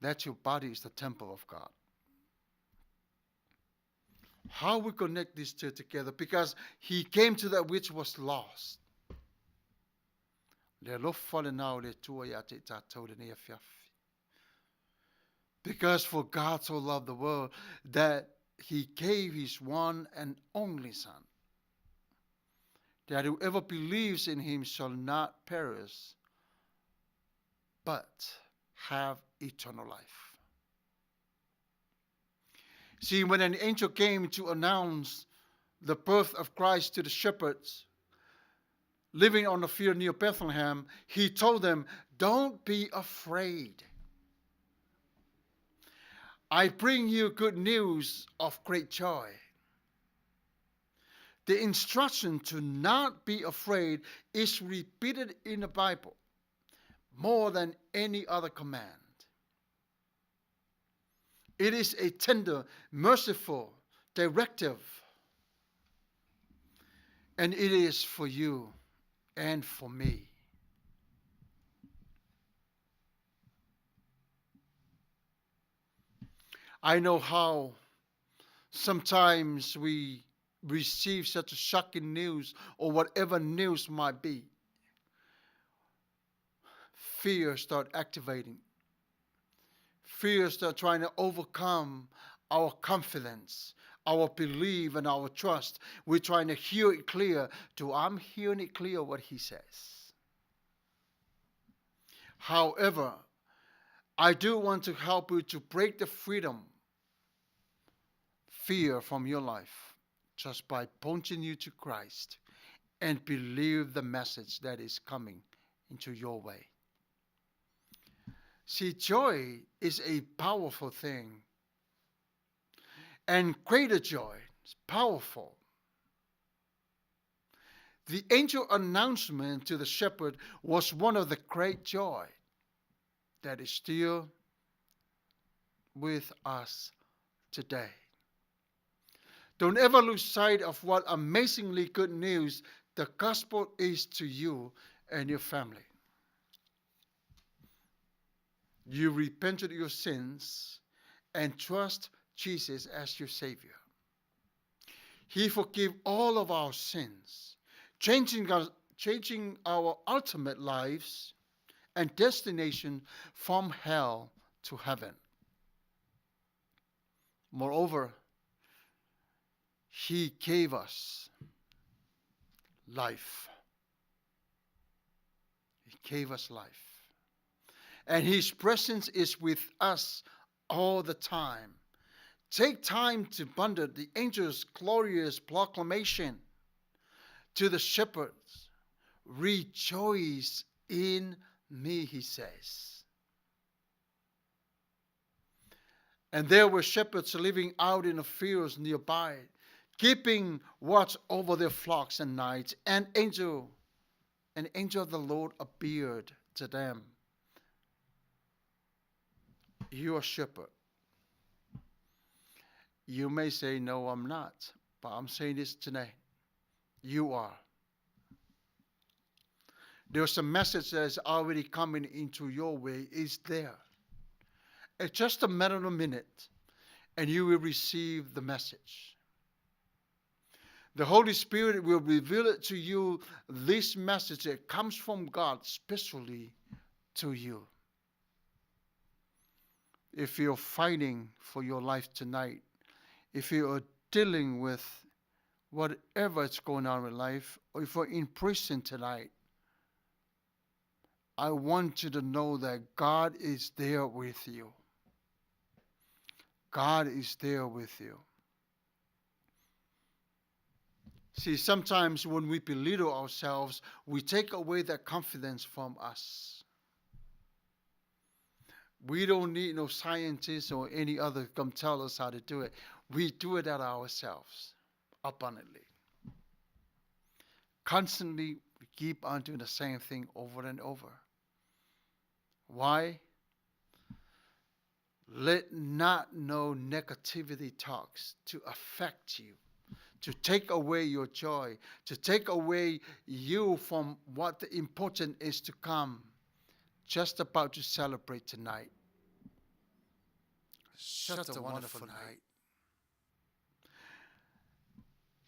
that your body is the temple of God? How we connect these two together? Because he came to that which was lost. Le alofa lena o le Atua ia te i tātou lenei afiafi. Because for God so loved the world that he gave his one and only Son, that whoever believes in him shall not perish, but have eternal life. See, when an angel came to announce the birth of Christ to the shepherds living on the field near Bethlehem, he told them, Don't be afraid. I bring you good news of great joy. The instruction to not be afraid is repeated in the Bible more than any other command. It is a tender, merciful directive, and it is for you and for me. I know how sometimes we receive such a shocking news or whatever news might be. Fear start activating. Fear start trying to overcome our confidence, our belief, and our trust. We're trying to hear it clear. Do I'm hearing it clear what he says? However, I do want to help you to break the freedom, fear from your life, just by pointing you to Christ and believe the message that is coming into your way. See, joy is a powerful thing. And greater joy is powerful. The angel announcement to the shepherd was one of the great joy that is still with us today. Don't ever lose sight of what amazingly good news the gospel is to you and your family. You repented your sins and trust Jesus as your Savior. He forgave all of our sins, changing our ultimate lives and destination from hell to heaven. Moreover, He gave us life. He gave us life. And His presence is with us all the time. Take time to ponder the angel's glorious proclamation to the shepherds. Rejoice in me, he says. And there were shepherds living out in the fields nearby, keeping watch over their flocks at night. An angel of the Lord appeared to them. You are a shepherd. You may say, no, I'm not. But I'm saying this today. You are. There's a message that is already coming into your way. It's there. It's just a matter of a minute, and you will receive the message. The Holy Spirit will reveal it to you, this message that comes from God specially to you. If you're fighting for your life tonight, if you are dealing with whatever is going on in life, or if you're in prison tonight, I want you to know that God is there with you. God is there with you. See, sometimes when we belittle ourselves, we take away that confidence from us. We don't need no scientists or any other come tell us how to do it. We do it at ourselves, abundantly. Constantly, we Keep on doing the same thing over and over. Why? Let not no negativity talks to affect you, to take away your joy, to take away you from what the important is to come. Just about to celebrate tonight. Such a wonderful night.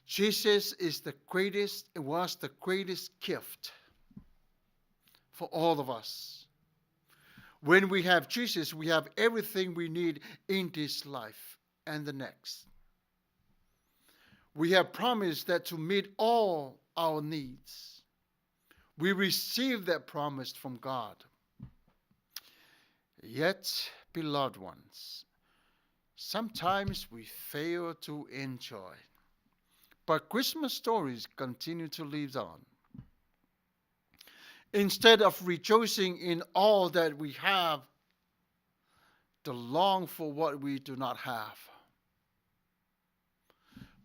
Jesus is the greatest, it was the greatest gift for all of us. When we have Jesus, we have everything we need in this life and the next. We have promised that to meet all our needs. We receive that promise from God. Yet, beloved ones, sometimes we fail to enjoy. But Christmas stories continue to live on. Instead of rejoicing in all that we have, to long for what we do not have.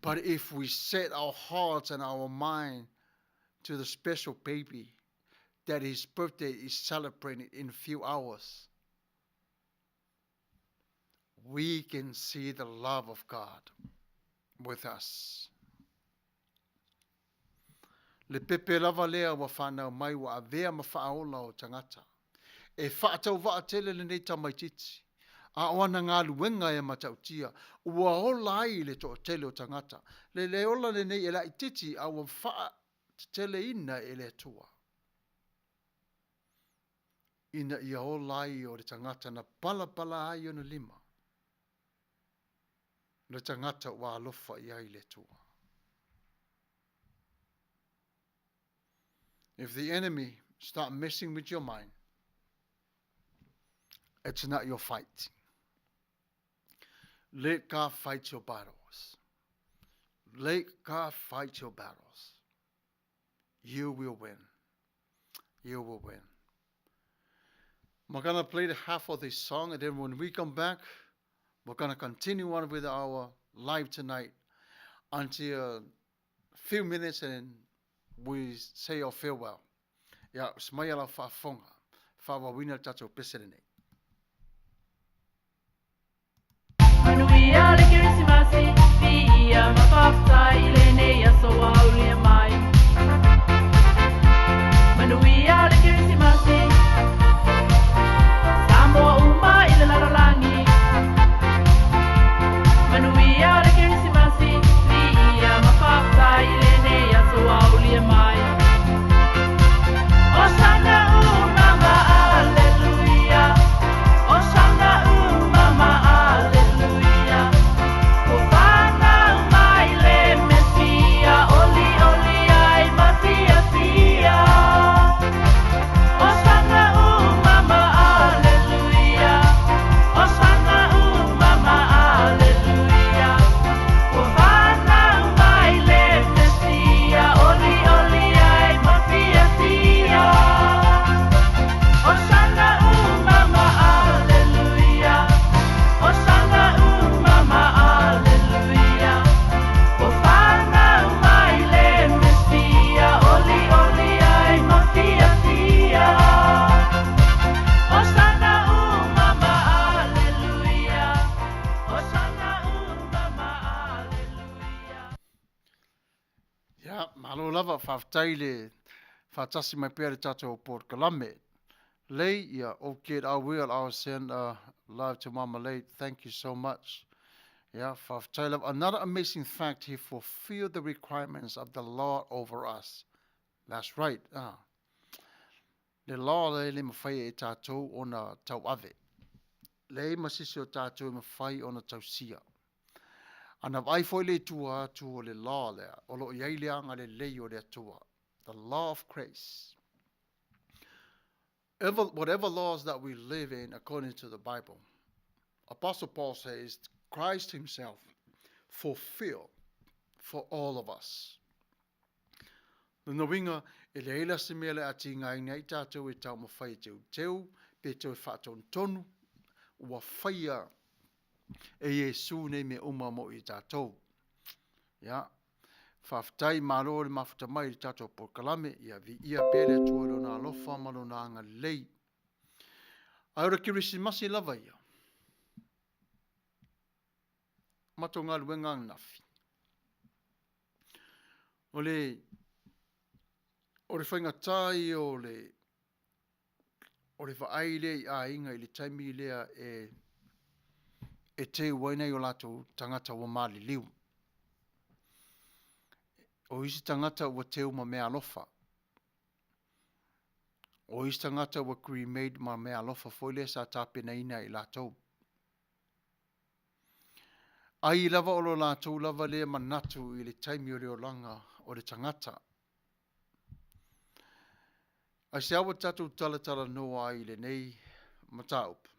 But if we set our hearts and our mind to the special baby that his birthday is celebrated in a few hours, we can see the love of God with us. Le pepe lava lea ua whanau mai ua avea ma whaaola o tangata. E faatauvaa tele lenei tamaitiiti, a o ana galuega e matautia, ua ola ai le toatele o tagata. Le le ola lenei e laitiiti, a ua faateteleina e le Atua, ina ia ola ai o le tagata na palapala ai ona lima, le tagata ua alofa i ai le Atua. If the enemy start messing with your mind, it's not your fight. Let God fight your battles. Let God fight your battles. You will win. You will win. We're going to play the half of this song, and then when we come back, we're going to continue on with our live tonight until a few minutes and we say our farewell. Ia, smaia lau faafofoga, faaauauina le tatou pese lenei. Manuia le Kerisimasi, viia ma faafetai i lenei aso ua aulia mai. Manuia le Kerisimasi, Samoa uma i le lalolagi. Manuia le Kerisimasi, viia ma faafetai i lenei aso ua aulia mai. Osana umama, aleluia. Osana umama, aleluia. Ua fanau mai le Mesia, olioli ai ma fiafia. Osana umama, aleluia. Osana umama, aleluia. Ua fanau mai le Mesia, olioli ai ma fiafia. Osana umama, aleluia. Osana umama, aleluia. Ua fanau mai le Mesia, olioli ai ma fiafia. Osana umama, aleluia. Osana umama, aleluia. Ia, malo lava, faafetai le faatasi mai pea le tatou polokalame. Lei, ia, okay, I will, I will send a love to Mama Lei. Thank you so much. Yeah, faafetai lava. Another amazing fact, he fulfilled the requirements of the law over us. That's right. Ah. Le law lea e le mafai e tatou ona tauave. Leai ma se isi o tatou e mafai ona tausia. A na vaai foi le i tua atu o le law lea, o lo o i ai le agalelei o le Atua. The law of grace. Ever, whatever laws that we live in according to the Bible, Apostle Paul says Christ himself fulfilled for all of us. Lona uiga, e leai la se mea le a tigaina ai tatou e taumafai e teuteu pe toe faatonutonu, ua faia e Iesu nei mea uma mo i tatou. Ia. Faafetai, malo le mafuta mai i le tatou polokalame. Ia viia pea le Atua i Lona alofa ma Lona agalelei. Ae o le Kerisimasi lava ia, matou galuega ananafi, o le o le faigata ia o le o le vaai lea i aiga i le taimi lea e e teu ai nai o latou tagata ua maliliu. O isi tagata ua teu ma meaalofa. O isi tagata ua cremate ma meaalofa foi lea sa tapenaina e i latou. Ai lava o lo latou lava lea manatu i le taimi o le olaga o le tagata. Aisea ua tatou talatalanoa ai i lenei mataupu?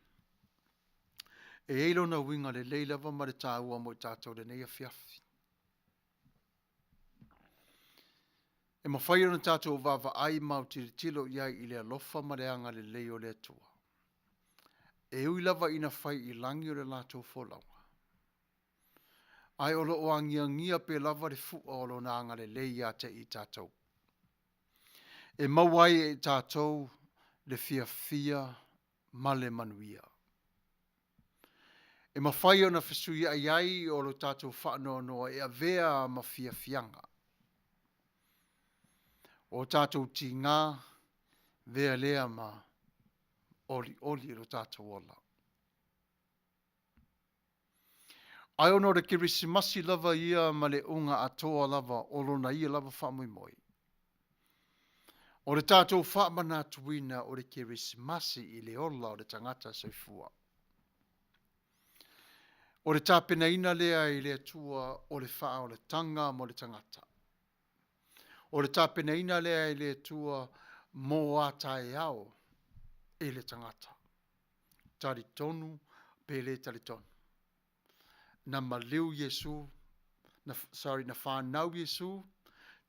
E i ai lona uiga lelei lava ma le taua mo i tatou i lenei afiafi. E mafai ona tatou vaavaai ma autilotilo i ai i le alofa ma le agalelei o le Atua, e ui lava ina fai i lagi o le latou folauga, ae o lo o agiagia pea lava le fua o Lona agalelei ia te i tatou, e maua ai e i tatou le fiafia ma le manuia. E mafai ona fesuiai ai o lo tatou faanoanoa e avea ma fiafiaga. O tatou tiga, avea lea ma olioli i lo tatou ola. Ae ona o le Kerisimasi lava ia ma le uga atoa lava o lona ia lava faamoemoe, o le tatou faamanatuina o le Kerisimasi i le ola o le tagata soifua. O le tapenaina lea e le Atua o le faaolataga mo le tagata. O le tapenaina lea e le Atua mo a taeao i le tagata. Talitonu pe le talitonu. Na maliu Iesu, na, sorry, na fanau Iesu,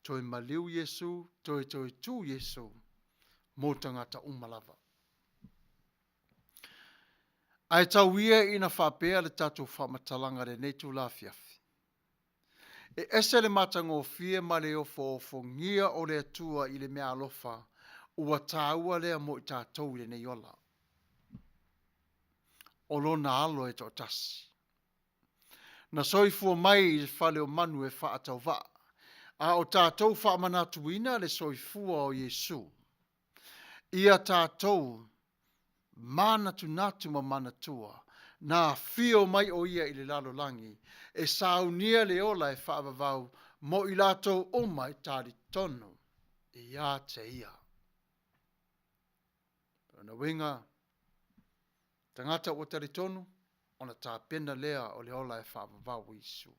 toe maliu Iesu, toe toe tu Iesu mo tagata uma lava. Ae tau ia ina faapea le tatou faamatalaga i lenei itula afiafi, E ese le matagofie ma le ofoofogia o le Atua i le meaalofa ua taua lea mo i tatou i lenei ola. O Lona Alo e toatasi, na soifua mai i le fale o manu e faatauvaa, a o tatou faamanatuina le soifua o Iesu, ia tatou manatunatu ma manatua, na afio mai o Ia i le lalolagi e saunia le ola e faavavau mo i latou uma e talitonu ia te Ia. O lona uiga, tagata ua talitonu, ona tapena lea o le ola e faavavau o Iesu.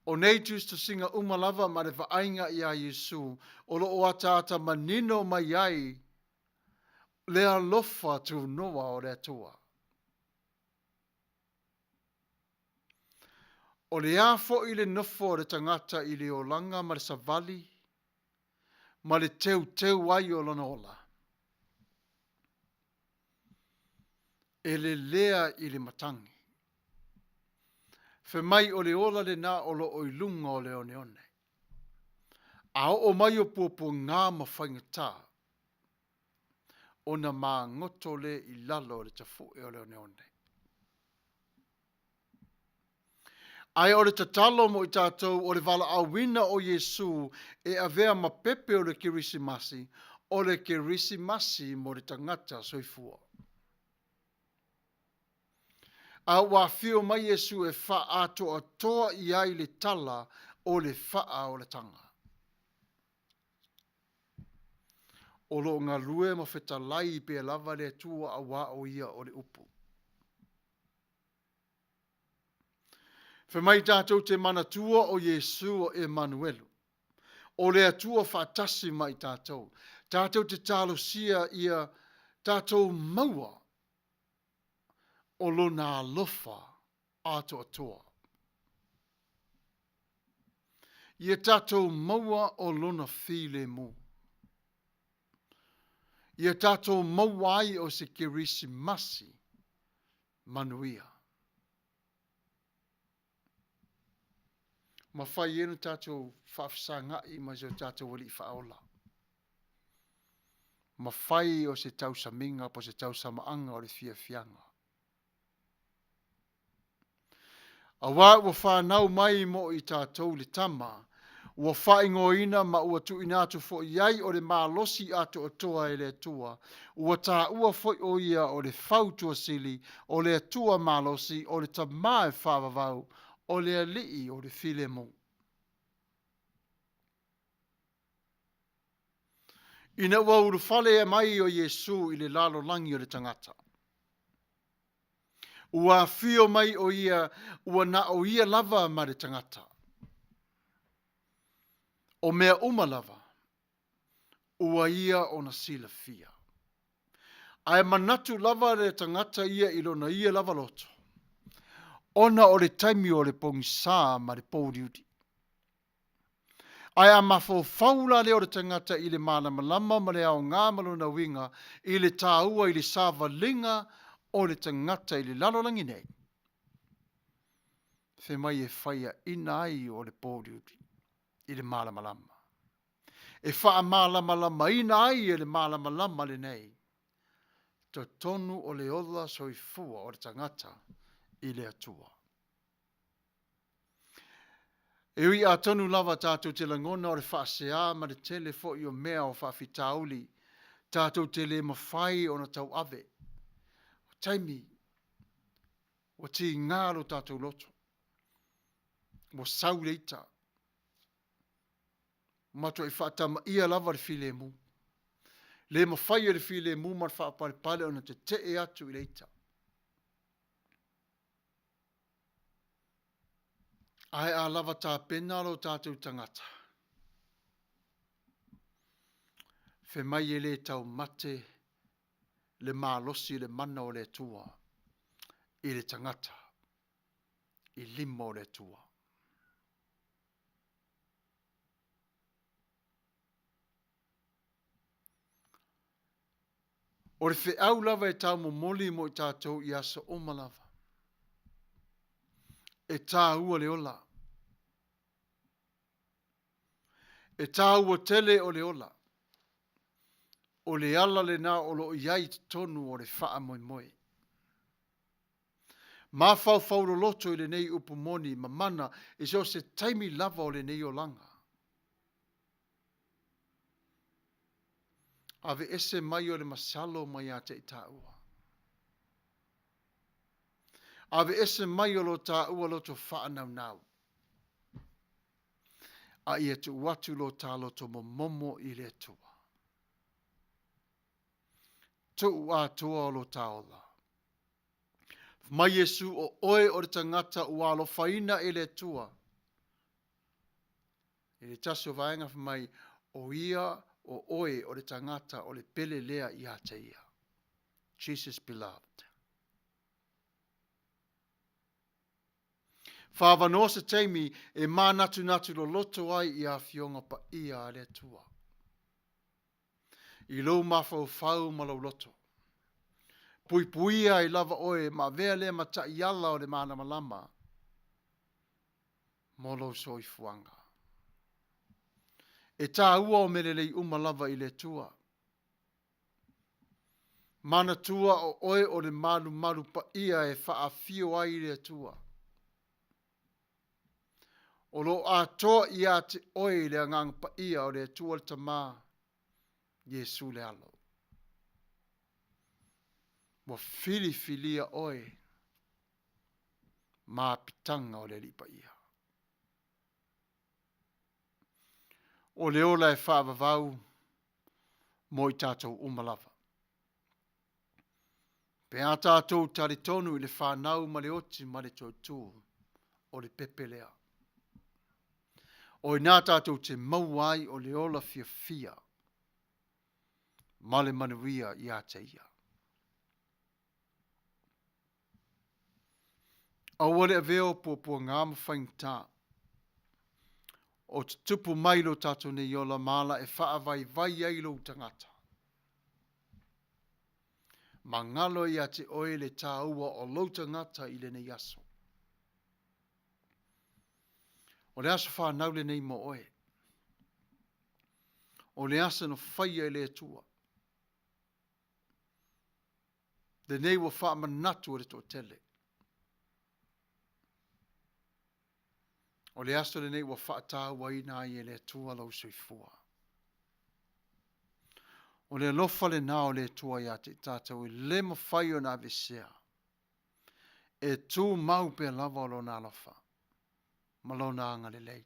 O nei tusitusiga uma lava ma le vaaiga iā Iesu o lo o ataata manino mai ai le alofa tunoa o le Atua. O le a foi le nofo a le tagata i le olaga ma le savali ma le teuteu ai o lona ola? E lelea i le matagi. Fai mai o le ola lena o lo o i luga o le oneone. A oo mai o puapuaga ma faigata, ona magoto lea i lalo o le tafue o le oneone. Ae o le tatalo mo i tatou o le valaauina o Iesu e avea ma pepe o le Kerisimasi, o le Kerisimasi mo le tagata soifua. A ua afio mai Iesu e faaatoatoa i ai le tala o le faaolataga. O lo o galue ma fetalai pea lava le Atua auā o Ia o le Upu. Fai mai tatou te manatua o Iesu o Emanuelu, o le Atua faatasi ma i tatou. Tatou te talosia ia tatou maua o Lona alofa atoatoa. Ia tatou maua o Lona filemu. Ia tatou maua ai o se Kerisimasi manuia. Mafai ai ona tatou faafesaga'i ma si o tatou Alii Faaola. Mafai o se tausamiga po o se tausamaaga o le fiafiaga. Auā ua fanau mai mo i tatou le Tama, ua faaigoaina ma ua tuuina atu foi i ai o le malosi atoatoa e le Atua, ua taua foi o ia o le Fautua Sili, o le Atua malosi, o le Tama e faavavau, o le Alii o le filemu. Ina ua ulufale mai o Iesu i le lalolagi o le tagata, ua afio mai o ia, ua na o ia lava ma le tagata. O mea uma lava, ua ia ona silafia. Ae manatu lava le tagata ia i lona ia lava loto, ona o le taimi o le pogisa ma le pouliuli. Ae a mafaufau la lea o le tagata i le malamalama ma le aoga ma lona uiga i le taua i le savaliga o le tagata i le lalolagi nei, fai mai e faiaina ai o le pouliuli i le malamalama, e faamalamalamaina ai e le malamalama lenei totonu o le ola soifua o le tagata i le Atua. E ui atonu lava tatou te lagona o le faasea ma le tele foi o mea o faafitauli tatou te le mafai ona tauave, o taimi ua tiga lo tatou loto, ua sau le ita, matuai faatamaia lava le filemu. Le mafai e le filemu ma le faapalepale ona tetee atu i le ita. Ae a lava tapena lo tatou tagata, fai mai e le taumate le malosi le mana o le Atua i le tagata i lima o le Atua. O le feau lava e taumomoli mo i tatou i aso uma lava. E tāua le ola. E tāua tele o le ola. O le ala lena o lo o i ai i totonu o le faamoemoe. Mafaufau loloto i lenei upu moni ma mana i so o se taimi lava o lenei olaga. Aveese mai o le masalo mai ia te i taua. Aveese mai o lo taua loto faanaunau. A ia tuu atu lo ta loto momomo i le Atua. Tuu atoa o lo ta ola. Mai Iesu o oe o le tagata ua alofaina e le Atua. I le tasi o vaega fai mai, o ia o oe o le tagata o le pele lea ia te ia. Jesus beloved. Whaavanoa se taimi e mānatunatu loloto ai i afioga paia a le Atua. I lou mafaufau ma lou loto. Puipuia ai lava oe ma avea lea ma taiala o le malamalama mo lou soifuaga. E tāua o mea lelei uma lava i le Atua. Manatua o oe o le malumalu paia e faafio ai le Atua. O lo o atoa ia te oe le agaga paia o le Atua le Tama, Iesu le Alo. Ua filifilia oe ma apitaga o le Alii Paia. O le ola e faavavau mo i tatou uma lava. Pe a tatou talitonu i le fanau ma le oti ma le toetū o le pepe lea. O ina tatou te maua ai o le ola fiafia ma le manuia ia te ia. Aua le avea o puapuaga ma faigata o tutupu mai lo tatou nei ola ma ala e faavaivai ai lou tagata. Magalo ia te oe le tāua o lou tagata i lenei aso. O le aso fanau lenei mo oe. O le aso na faia e le Atua. Lenei ua faamanatu e le toatele. O le aso lenei ua faatauaina ai e le Atua lou soifua. O le alofa lena o le Atua ia te i tatou e le mafai ona aveesea. E tumau pea lava o lona alofa ma lona agalelei.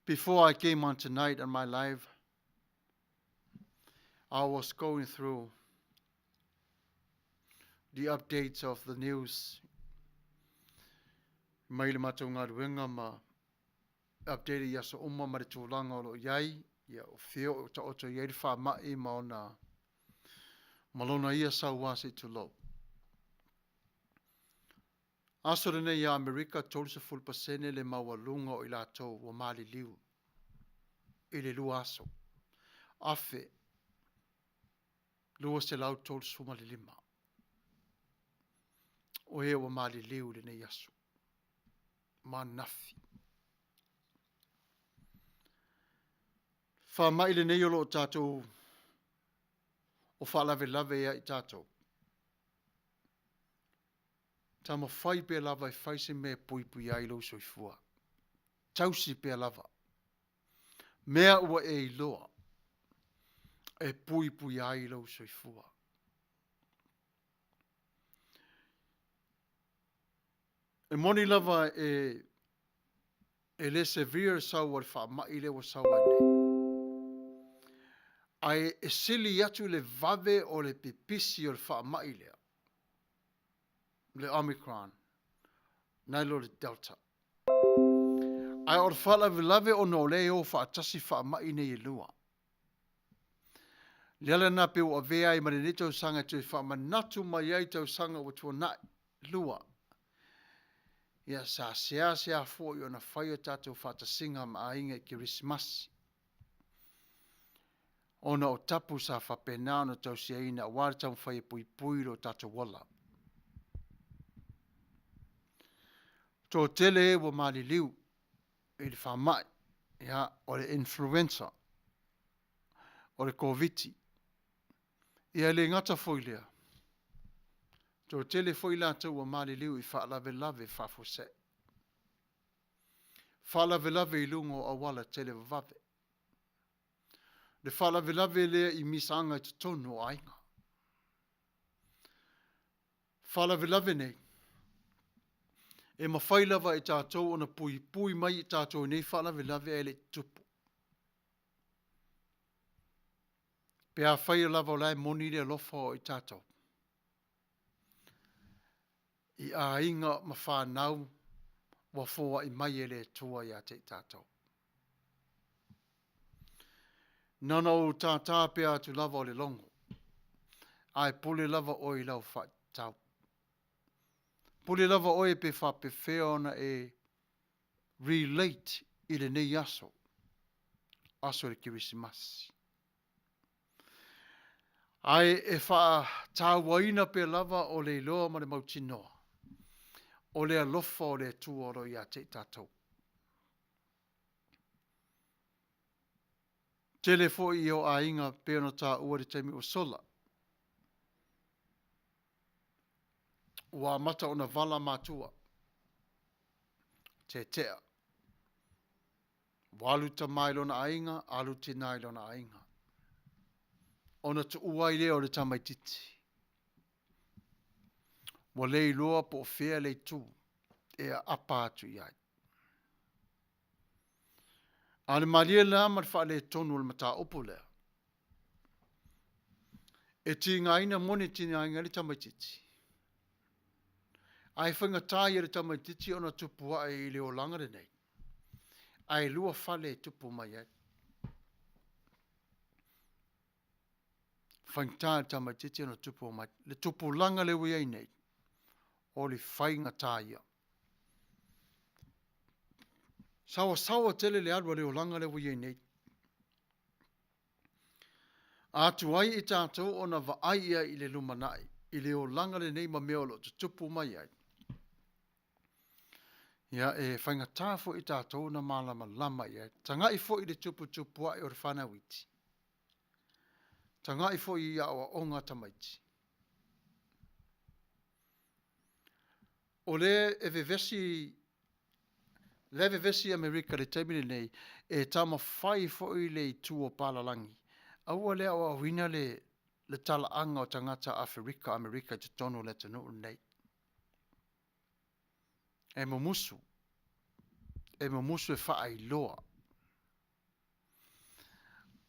Before I came on tonight on my live, I was going through the updates of the news mai le matou galuega ma update i aso uma ma le tulaga o lo o i ai, ia o fea o taoto i ai le faamai ma ona ma lona ia sauā se i tulou. Aso lenei ia Amerika, 30% le maualuga o i latou ua maliliu i le 2 aso. 1,235 o e ua maliliu i lenei aso ma ananafi. Faamai lenei o lo o tatou o faalavelave ia i tatou. Taumafai pea lava e fai se mea e puipuia ai lou soifua. Tausi pea lava. Mea ua e iloa e puipuia ai lou soifua. E moni lava e e le severe le sau o le faamai lea ua sau ai nei. Ae e sili atu le vave o le pipisi o le faamai lea, le Omicron, nai lo le Delta. Ae o le faalavelave ona o lea e o faatasi faamai nei e lua. Le ala lena pei ua avea ai ma lenei tausaga e toe faamanatu mai ai tausaga ua tuanai. 2. Ia, sa seasea foi ona fai a tatou faatasiga ma aiga i Kerisimasi, ona o tapu sa faapena ona tausiaina aua le taumafai e puipui lo tatou ola. Toatele e ua maliliu i le faamai, ia, o le influenza, o le Koviti. Ia e le gata foi i lea, toatele foi latou ua maliliu i faalavelave faafuasei. Faalavelave i luga o auala televavave. Le faalavelave lea i misaaga i totonu o aiga. Faalavelave nei, e mafai lava e tatou ona puipui mai i tatou i nei faalavelave ae le i tutupu. Pe afai lava o la e moni le alofa o i tatou i aiga ma fanau ua foai mai e le Atua ia te i tatou. Na ona ou tātā pea atu lava o le logo, ae pule lava oe i lau faatatau. Pule lava oe pe faapefea ona e relate i lenei aso, aso o le Kerisimasi. Ae e faatauaina pea lava o le iloa ma le mautinoa, o le alofa o le Atua o lo o ia te i tatou. Tele foi i o aiga pei ona taua i le taimi ua sola, ua amata ona vala matua, tetea. Ua alu tama i lona aiga, alu tina i lona aiga. Ona tuua ai lea o le tamaititi. Ua le iloa po o fea le itu e aapa atu i ai. A o le malie la ma le faaletonu o le mataupu lea, e tigaina moni e tigaina ai le tamaititi, ae faigata ia le tamaititi ona tupu ae i le olaga lenei, ae 2 fale e tupu mai ai. Faigata le tamaititi ona tupu mai. Le tupulaga lea ua i ai nei, o le faigata ia. Saoasaoa tele le alu a le olaga lea ua i ai nei. A tuai i tatou ona vaai i ai i le lumanai, i le olaga lenei ma mea o lo o tutupu mai ai. Ia, e faigata foi i tatou ona malamalama i ai. Tagai foi i le tuputupu ae o le fanau iti. Tagai foi i aoaoga a tamaiti. O lea e vevesi, lea e vevesi Amerika i le taimi lenei, e taumafai foi le itu o palalagi, aua le aoaoina le, le talaaga o tagata Aferika, Amerika i totonu o le atunuu lenei. E mumusu, e mumusu e faailoa.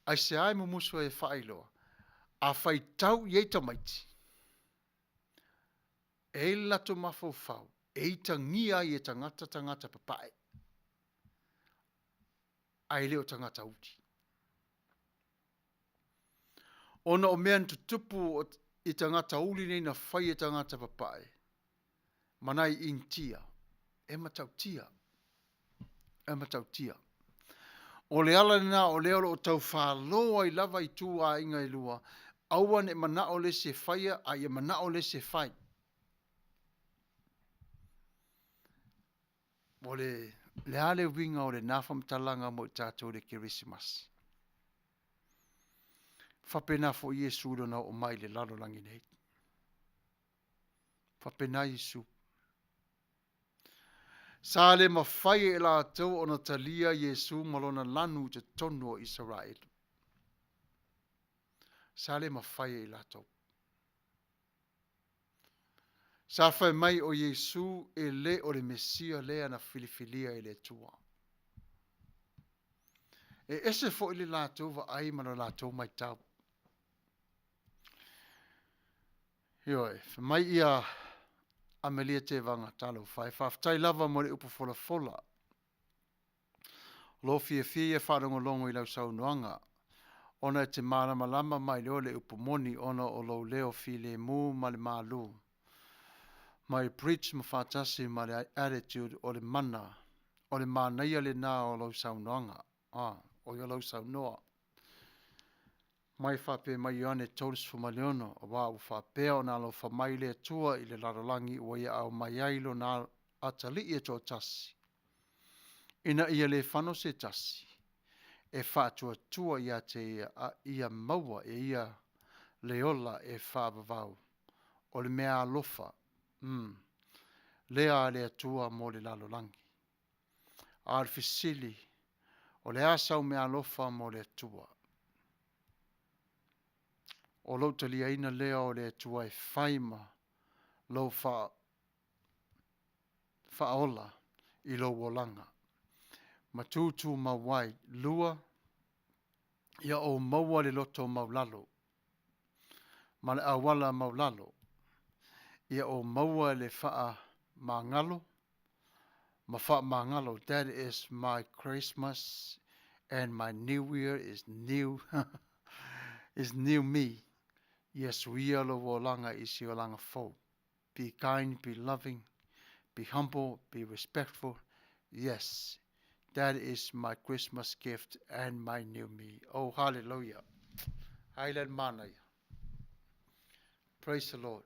Aisea e mumusu ai e faailoa? A faitau i ai tamaiti, e i ai le latou mafaufau e itagia ai e tagata tagata papae, ae le o tagata uli. Ona o mea na tutupu i tagata uli nei na fai e tagata papae ma nai Initia, e matautia, e matautia. O le ala lena o lea o lo o tau falo ai lava itu aiga e lua, aua ne i manao le isi e faia, a ia manao le isi e fai. O le, le a le uiga o lena faamatalaga mo i tatou i le Kerisimasi? Faapena foi Iesu i lona oo mai i le lalolagi nei. Faapena Iesu. Sa le mafai e i latou ona talia Iesu ma lona lanu i totonu o Isaraelu. Sa le mafai e i latou. Sa fai mai o Iesu e le o le Mesia lea na filifilia e le Atua. E ese foi le latou vaai ma le latou matau. Ioe, fai mai ia Amelia Tevaga, talofa e, faafetai lava mo le upu folafola. O lo o fiafia ia faalogologo i lau saunoaga ona e te malamalama mai loa le upu moni ona o lou leo filemu ma le malu mai preach ma faatasi ma le attitude o le mana o le manaia lena o lau saunoaga a o ia lau saunoa mai faapea mai Ioane 36, aua ua faapea ona alofa mai le Atua i le lalolagi ua ia aumai ai lona atalii e toatasi, ina ia le fano se tasi e faatuatua ia te ia, a ia maua e ia le ola e faavavau. O le mea alofa lea a le Atua mo le lalolagi. A o le fesili, o le a sau meaalofa mo le Atua? O lou taliaina lea o le Atua e fai ma lou faaola i lou olaga ma tutumau ai. Lua, ia ou maua le loto maulalo ma le auala maulalo. Ia ou maua le faamagalo ma faamagalo. That is my Christmas and my New Year is new is new me. Ia suia lou olaga i se olaga fou. Be kind, be loving, be humble, be respectful. Yes, that is my Christmas gift and my new me. Oh, hallelujah. Ai le manaia. Praise the Lord.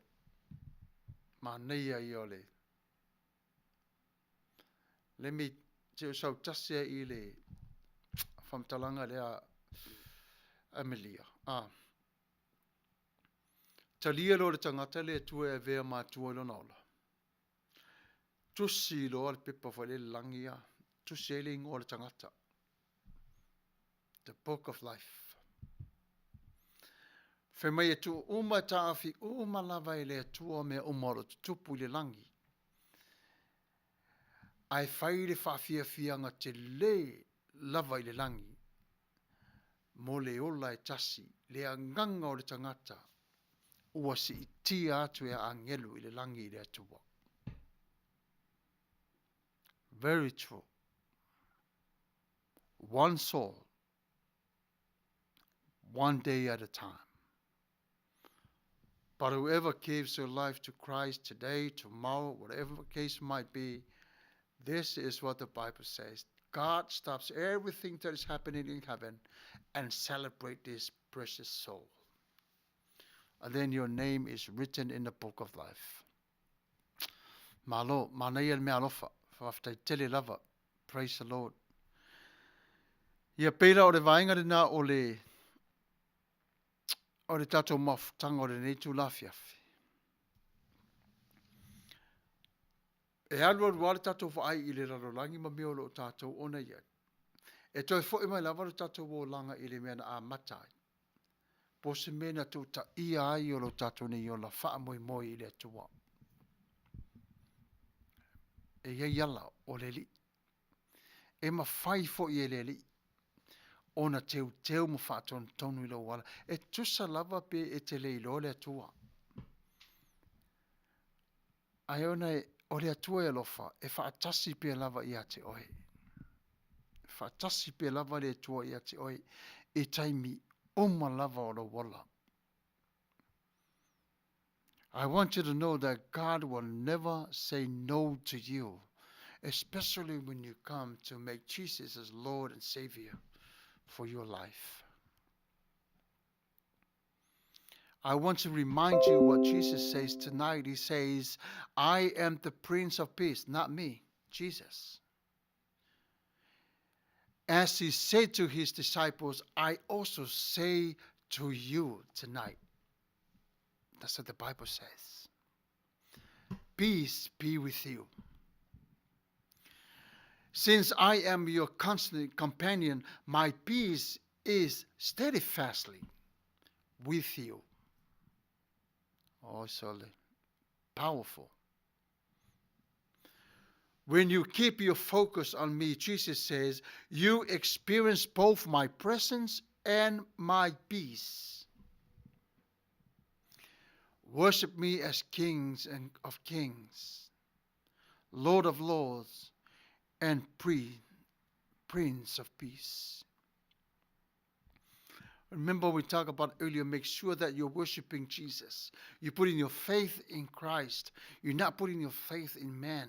Manaia ia o le. Let me te o sau tasi ai i le faamatalaga lea Amelia. Ah. Talia loa le tagata le Atua e avea ma Atua i lona ola. Tusi loa le pepa foi le lagi a. Tusi ai le igoa o le tagata. The Book of Life. Fai mai e tuu uma e taofi uma lava e le Atua mea uma o lo o tutupu i le lagi. Ae fai le faafiafiaga tele lava i le lagi mo le ola e tasi, le agaga o le tagata ua siitia atu e agelu i le lagi i le Atua. Very true. One soul, one day at a time. But whoever gives their life to Christ today, tomorrow, whatever the case might be, this is what the Bible says. God stops everything that is happening in heaven and celebrate this precious soul. And then your name is written in the book of life. Malo, manaia le mea alofa. Faafetai tele lava. Praise the Lord. Ia pei la o le vaega lena o le o le tatou mafutaga o lenei itula afiafi. E alualu lava le tatou vaai i le lalolagi ma mea o lo o tatou ona i ai. E toe foi mai lava lo tatou olaga i le mea na amata ai. Po o se mea na tuutaia ai o lo tatou nei ola faamoemoe i le Atua. E i ai ala o le Alii. E mafai foi e le Alii ona teuteu ma faatonutonu i lou ala. E tusa lava pe e te le iloa le Atua. Ae ona o le Atua e alofa, e faatasi pea lava ia te oe. E faatasi pea lava le Atua ia te oe i taimi uma lava o lou ola. I want you to know that God will never say no to you, especially when you come to make Jesus as Lord and Savior for your life. I want to remind you what Jesus says tonight. He says, I am the Prince of Peace, not me, Jesus. As he said to his disciples, I also say to you tonight. That's what the Bible says. Peace be with you. Since I am your constant companion, my peace is steadfastly with you. Oh, so powerful. When you keep your focus on me, Jesus says, you experience both my presence and my peace. Worship me as kings and of kings, Lord of lords, and Prince of Peace. Remember we talked about earlier, make sure that you're worshiping Jesus. You're putting your faith in Christ. You're not putting your faith in man.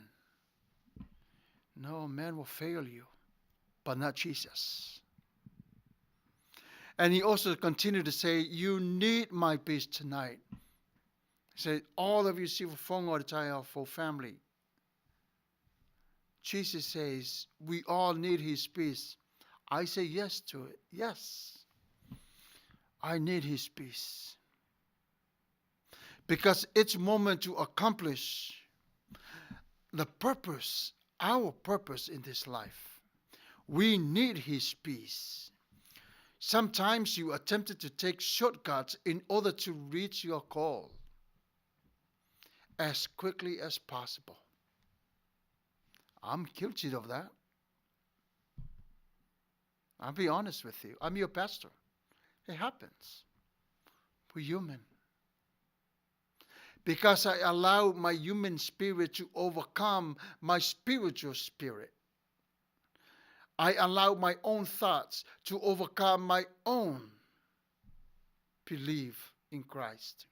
No, man will fail you, but not Jesus. And he also continued to say, you need my peace tonight. He said, all of you Siufofoga for family. Jesus says, we all need his peace. I say yes to it. Yes. I need his peace. Because it's moment to accomplish the purpose, our purpose in this life. We need his peace. Sometimes you attempted to take shortcuts in order to reach your goal as quickly as possible. I'm guilty of that. I'll be honest with you. I'm your pastor. It happens. We're human. Because I allow my human spirit to overcome my spiritual spirit. I allow my own thoughts to overcome my own belief in Christ.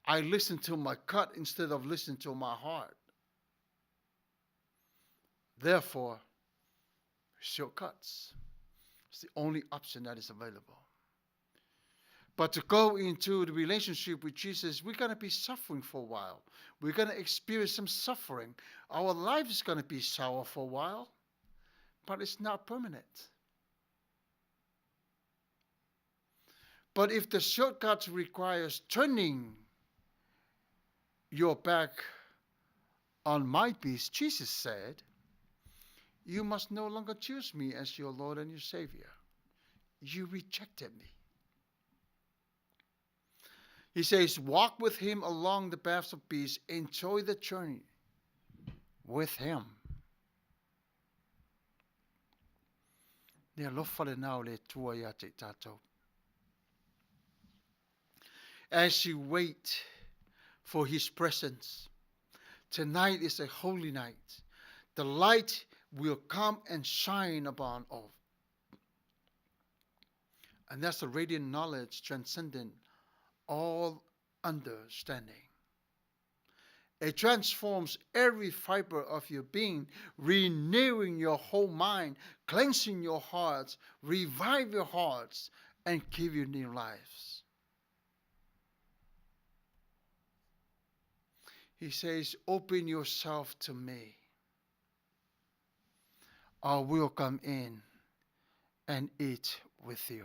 I listen to my gut instead of listen to my heart. Therefore, shortcuts. It's the only option that is available. But to go into the relationship with Jesus, we're going to be suffering for a while. We're going to experience some suffering. Our life is going to be sour for a while, but it's not permanent. But if the shortcut requires turning your back on my peace, Jesus said, you must no longer choose me as your Lord and your Savior. You rejected me. He says, walk with him along the paths of peace. Enjoy the journey with him. Le alofa lena o le Atua ia te tatou. As you wait for his presence, tonight is a holy night. The light will come and shine upon all. And that's the radiant knowledge transcendent all understanding. It transforms every fiber of your being, renewing your whole mind, cleansing your hearts, revive your hearts, and give you new lives. He says, Open yourself to me. I will come in and eat with you.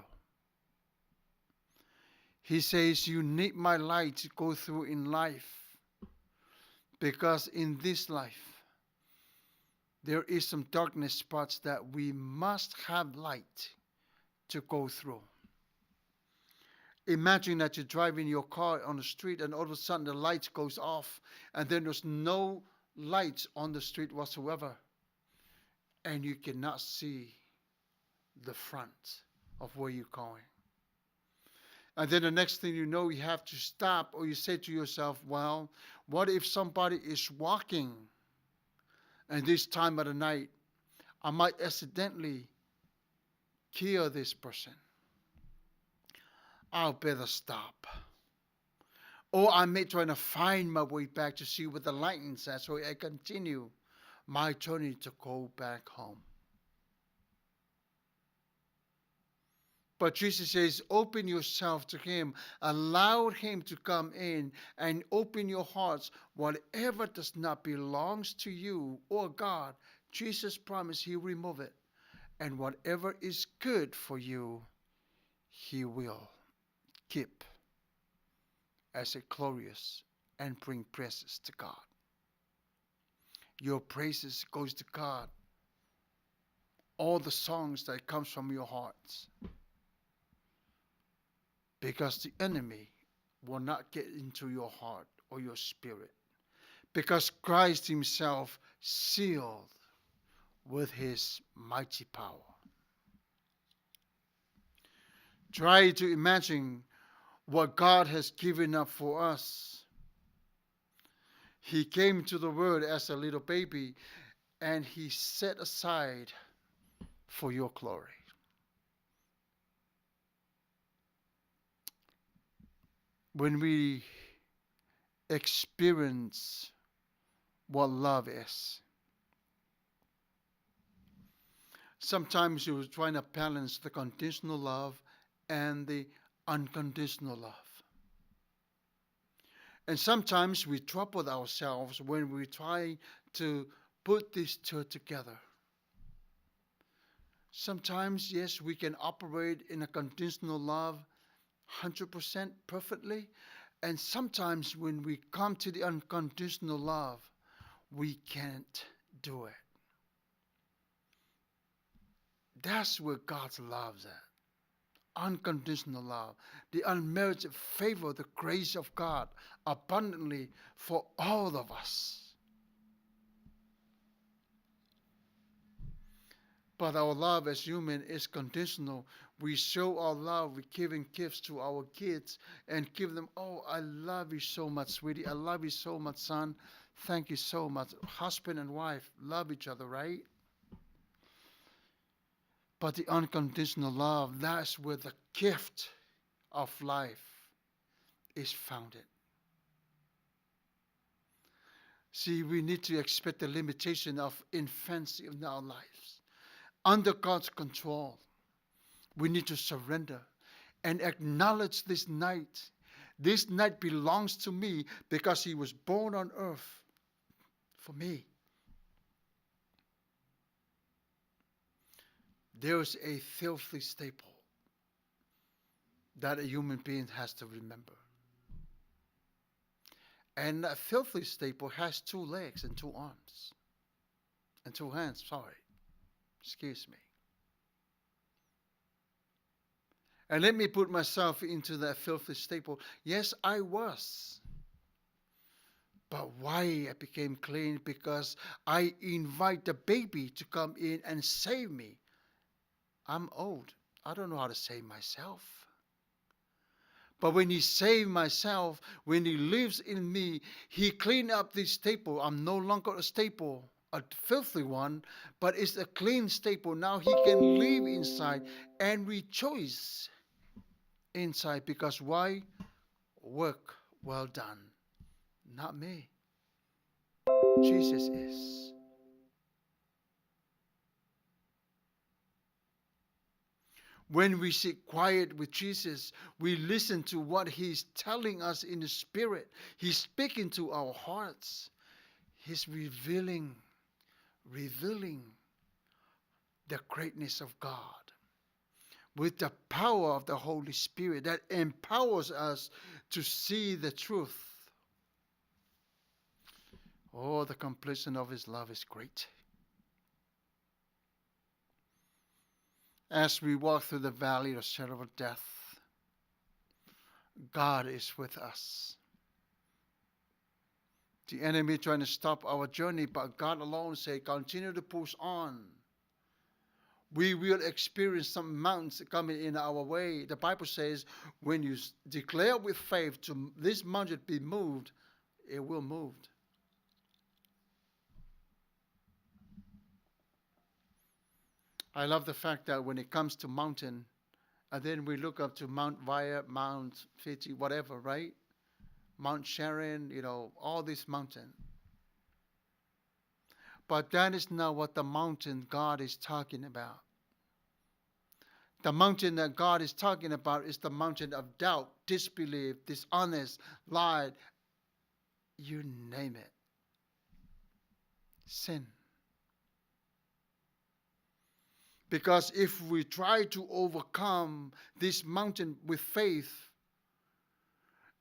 He says, You need my light to go through in life. Because in this life, there is some darkness spots that we must have light to go through. Imagine that you're driving your car on the street and all of a sudden the lights goes off and then there's no lights on the street whatsoever. And you cannot see the front of where you're going. And then the next thing you know, you have to stop, or you say to yourself, well, what if somebody is walking and this time of the night, I might accidentally kill this person. I'll better stop. Or I may try to find my way back to see what the lightning says, so I continue my journey to go back home. But Jesus says, open yourself to him, allow him to come in, and open your hearts. Whatever does not belong to you or God, Jesus promised he'll remove it. And whatever is good for you, he will keep as a glorious and bring praises to God. Your praises goes to God. All the songs that comes from your hearts. Because the enemy will not get into your heart or your spirit. Because Christ himself sealed with his mighty power. Try to imagine what God has given up for us. He came to the world as a little baby, and he set aside for your glory. When we experience what love is, sometimes you're trying to balance the conditional love and the unconditional love. And sometimes we trouble ourselves when we try to put these two together. Sometimes, yes, we can operate in a conditional love 100% perfectly. And sometimes when we come to the unconditional love, we can't do it. That's where God's love's at. Unconditional love, the unmerited favor, the grace of God abundantly for all of us. But our love as human is conditional. We show our love with giving gifts to our kids and give them, oh, I love you so much, sweetie. I love you so much, son. Thank you so much. Husband and wife love each other, right? But the unconditional love, that's where the gift of life is founded. See, we need to expect the limitation of infancy in our lives. Under God's control, we need to surrender and acknowledge this night. This night belongs to me because he was born on earth for me. There is a filthy staple that a human being has to remember. And a filthy staple has two legs and two arms. And two hands, sorry. Excuse me. And let me put myself into that filthy staple. Yes, I was. But why I became clean? Because I invite the baby to come in and save me. I'm old. I don't know how to save myself. But when he saved myself, when he lives in me, he cleaned up this staple. I'm no longer a staple, a filthy one, but it's a clean staple. Now he can live inside and rejoice inside. Because why? Work well done. Not me. Jesus is. When we sit quiet with Jesus, we listen to what he's telling us in the spirit. He's speaking to our hearts. He's revealing, revealing the greatness of God with the power of the Holy Spirit that empowers us to see the truth. Oh, the completion of his love is great. As we walk through the valley of shadow of death, God is with us. The enemy trying to stop our journey, but God alone say, continue to push on. We will experience some mountains coming in our way. The Bible says, when you declare with faith to this mountain be moved, it will move. I love the fact that when it comes to mountain, and then we look up to Mount Vaea, Mount Fiji, whatever, right? Mount Sharon, all these mountains. But that is not what the mountain God is talking about. The mountain that God is talking about is the mountain of doubt, disbelief, dishonest, lie, you name it. Sin. Because if we try to overcome this mountain with faith,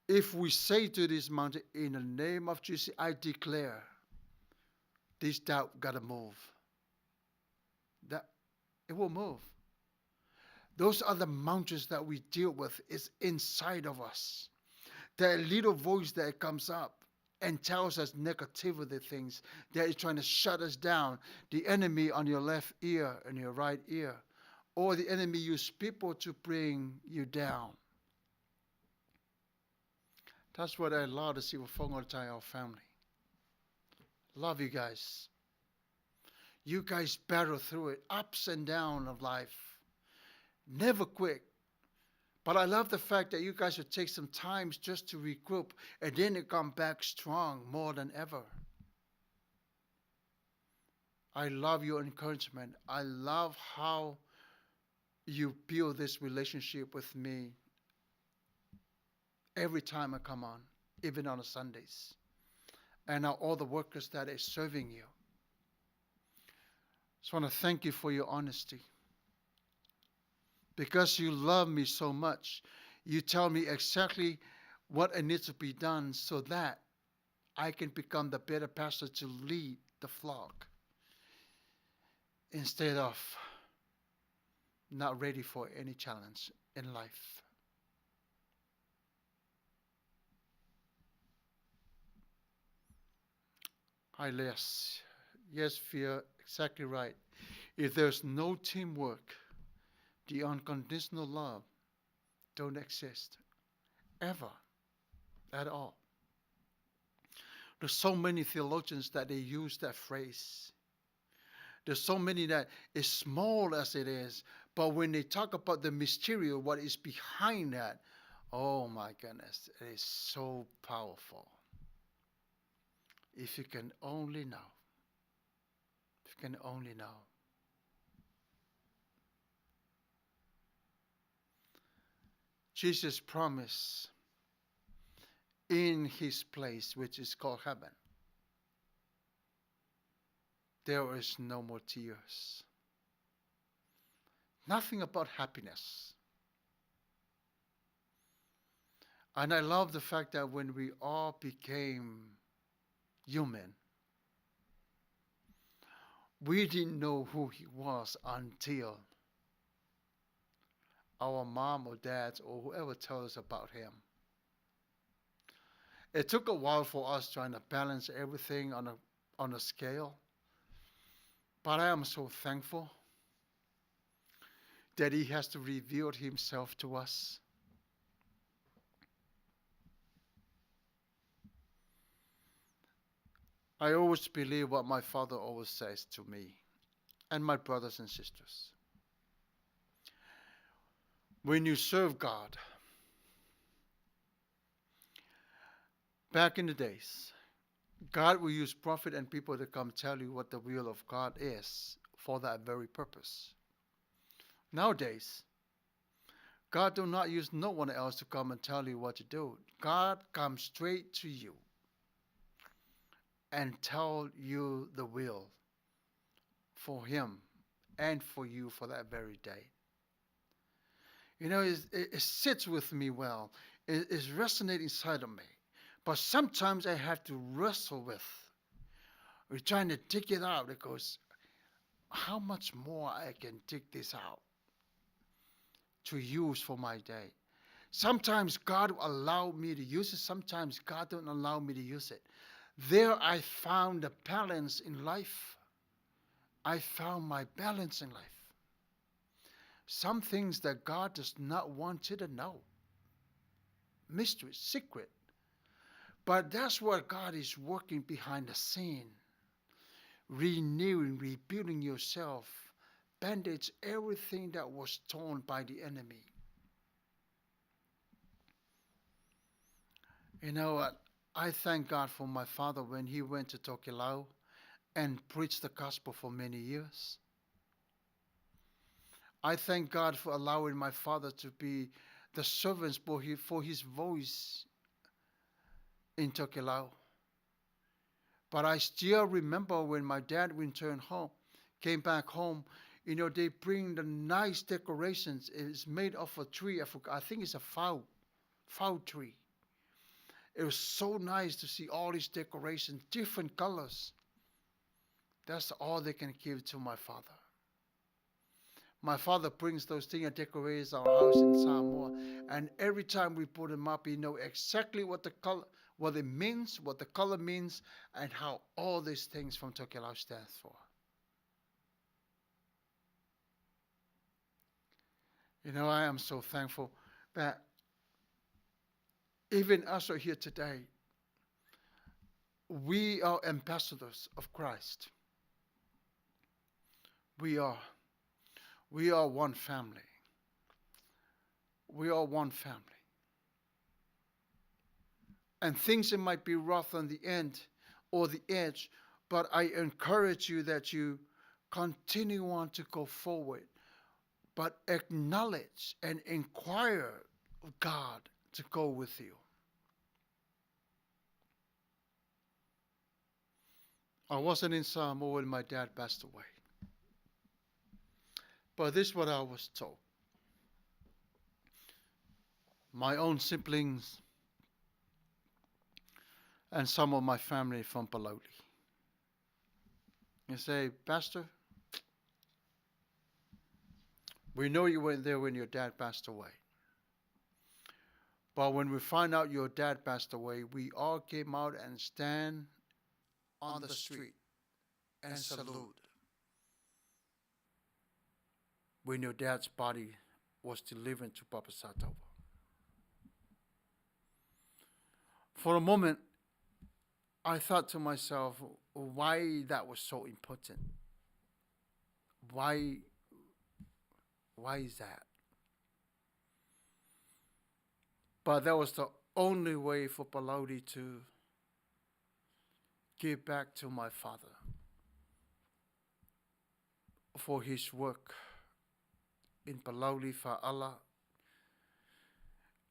if we say to this mountain, in the name of Jesus, I declare, this doubt got to move. That it will move. Those are the mountains that we deal with. It's inside of us. That little voice that comes up and tells us negativity things that is trying to shut us down. The enemy on your left ear and your right ear. Or the enemy use people to bring you down. That's what I love to see with Fongotai, our family. Love you guys. You guys battle through it, ups and downs of life. Never quit. But I love the fact that you guys would take some time just to regroup and then come back strong more than ever. I love your encouragement. I love how you build this relationship with me every time I come on, even on the Sundays. And all the workers that is serving you. Just want to thank you for your honesty. Because you love me so much, you tell me exactly what needs to be done so that I can become the better pastor to lead the flock instead of not ready for any challenge in life. Hi, Les. Yes, Fear, exactly right. If there's no teamwork, the unconditional love don't exist ever at all. There's so many theologians that they use that phrase. There's so many that as small as it is, but when they talk about the mystery of what is behind that, oh my goodness, it is so powerful. If you can only know. If you can only know. Jesus promised in his place, which is called heaven, there is no more tears. Nothing about happiness. And I love the fact that when we all became human, we didn't know who he was until our mom or dad or whoever tells us about him. It took a while for us trying to balance everything on a scale. But I am so thankful that he has to reveal himself to us. I always believe what my father always says to me and my brothers and sisters. When you serve God, back in the days, God will use prophet and people to come tell you what the will of God is for that very purpose. Nowadays, God do not use no one else to come and tell you what to do. God comes straight to you and tell you the will for him and for you for that very day. You know, it, it, it sits with me well. It, it's resonating inside of me. But sometimes I have to wrestle with. We're trying to dig it out because how much more I can dig this out to use for my day. Sometimes God will allow me to use it. Sometimes God don't allow me to use it. There I found a balance in life. I found my balance in life. Some things that God does not want you to know. Mystery, secret. But that's what God is working behind the scene. Renewing, rebuilding yourself. Bandage everything that was torn by the enemy. You know what? I thank God for my father when he went to Tokelau and preached the gospel for many years. I thank God for allowing my father to be the servant for his, for his voice in Tokelau. But I still remember when my dad returned home, came back home, you know, they bring the nice decorations. It's made of a tree. I, forgot, I think it's a foul, foul tree. It was so nice to see all these decorations, different colors. That's all they can give to my father. My father brings those things and decorates our house in Samoa. And every time we put them up, he know exactly what the color, what it means, what the color means, and how all these things from Tokelau stands for. You know, I am so thankful that even us are here today, we are ambassadors of Christ. We are. We are one family. We are one family. And things that might be rough on the end or the edge, but I encourage you that you continue on to go forward, but acknowledge and inquire of God to go with you. I wasn't in Samoa when my dad passed away. But this is what I was told. My own siblings and some of my family from Palauli. You say, Pastor, we know you weren't there when your dad passed away. But when we find out your dad passed away, we all came out and stand on the street and salute when your dad's body was delivered to Papa Satawa. For a moment, I thought to myself why that was so important. Why, why is that? But that was the only way for Palauli to give back to my father for his work in Palauli Fa'ala.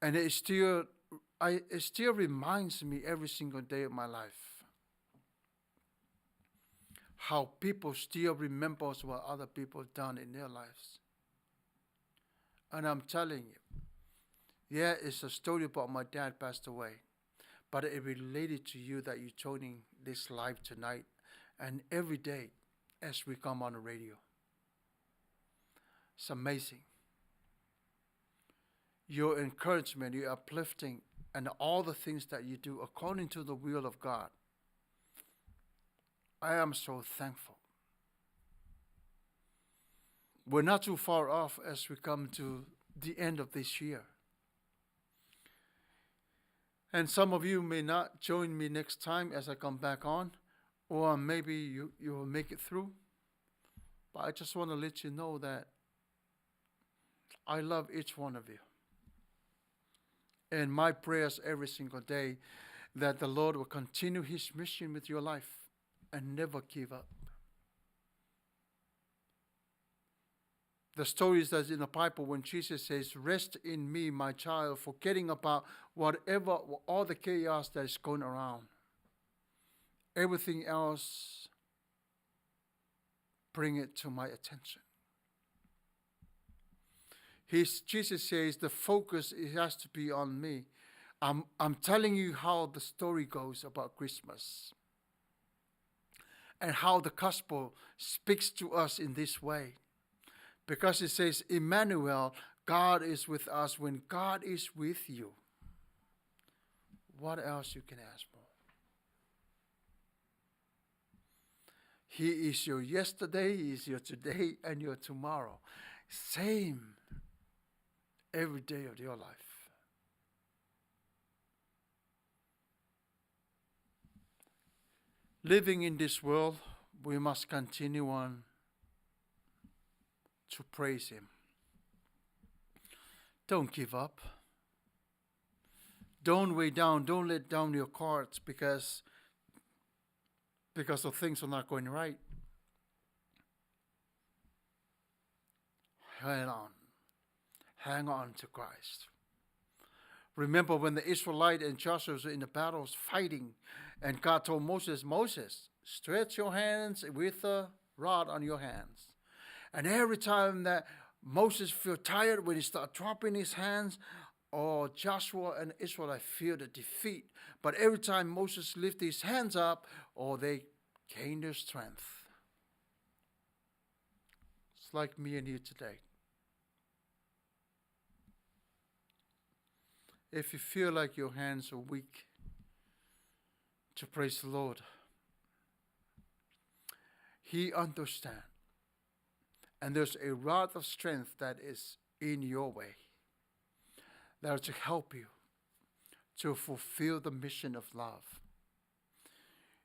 And it still, I, it still reminds me every single day of my life how people still remembers what other people done in their lives. And I'm telling you, yeah, it's a story about my dad passed away, but it related to you that you're joining this live tonight and every day as we come on the radio. It's amazing. Your encouragement, your uplifting, and all the things that you do according to the will of God. I am so thankful. We're not too far off as we come to the end of this year. And some of you may not join me next time as I come back on, or maybe you, you will make it through. But I just want to let you know that I love each one of you. And my prayers every single day that the Lord will continue his mission with your life and never give up. The stories that's in the Bible when Jesus says, Rest in me, my child, forgetting about whatever, all the chaos that is going around. Everything else, bring it to my attention. Jesus says the focus, it has to be on me. I'm telling you how the story goes about Christmas and how the gospel speaks to us in this way. Because it says, Emmanuel, God is with us. When God is with you, what else you can ask for? He is your yesterday, He is your today, and your tomorrow. Same every day of your life. Living in this world, we must continue on to praise Him. Don't give up. Don't weigh down. Don't let down your cards because the things are not going right. Hang on. Hang on to Christ. Remember when the Israelite and Joshua were in the battles fighting, and God told Moses, Moses, stretch your hands with a rod on your hands. And every time that Moses felt tired, when he started dropping his hands, or Joshua and Israelite feel the defeat. But every time Moses lifted his hands up, or they gained their strength. It's like me and you today. If you feel like your hands are weak, to praise the Lord. He understands. And there's a rod of strength that is in your way, that is to help you to fulfill the mission of love.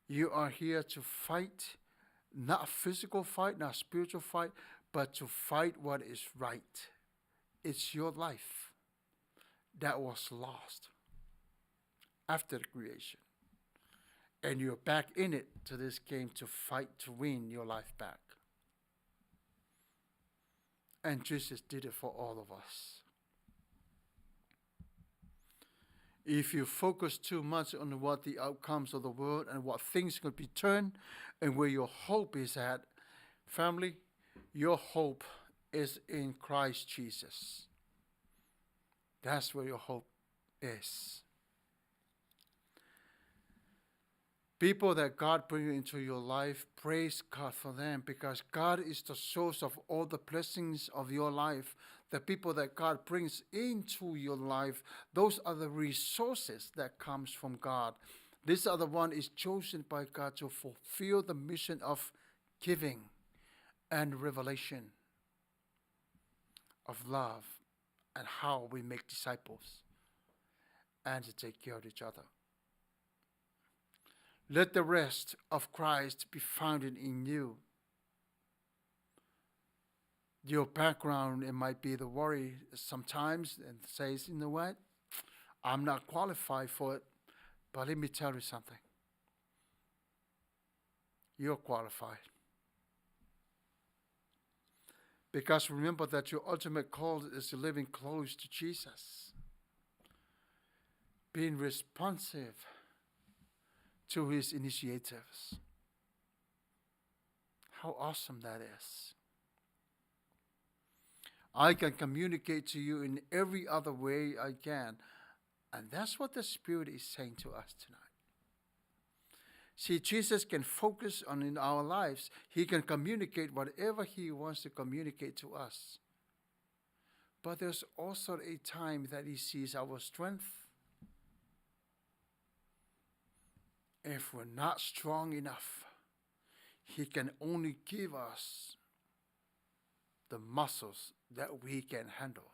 You are here to fight, not a physical fight, not a spiritual fight, but to fight what is right. It's your life that was lost after the creation. And you're back in it to this game to fight to win your life back. And Jesus did it for all of us. If you focus too much on what the outcomes of the world and what things could be turned and where your hope is at, family, your hope is in Christ Jesus. That's where your hope is. People that God brings into your life, praise God for them, because God is the source of all the blessings of your life. The people that God brings into your life, those are the resources that comes from God. This other one is chosen by God to fulfill the mission of giving and revelation of love and how we make disciples and to take care of each other. Let the rest of Christ be founded in you. Your background, it might be the worry sometimes and says, you know what, I'm not qualified for it. But let me tell you something. You're qualified. Because remember that your ultimate call is to living close to Jesus. Being responsive to his initiatives. How awesome that is. I can communicate to you in every other way I can. And that's what the Spirit is saying to us tonight. See, Jesus can focus on in our lives. He can communicate whatever he wants to communicate to us. But there's also a time that he sees our strength. If we're not strong enough, he can only give us the muscles that we can handle.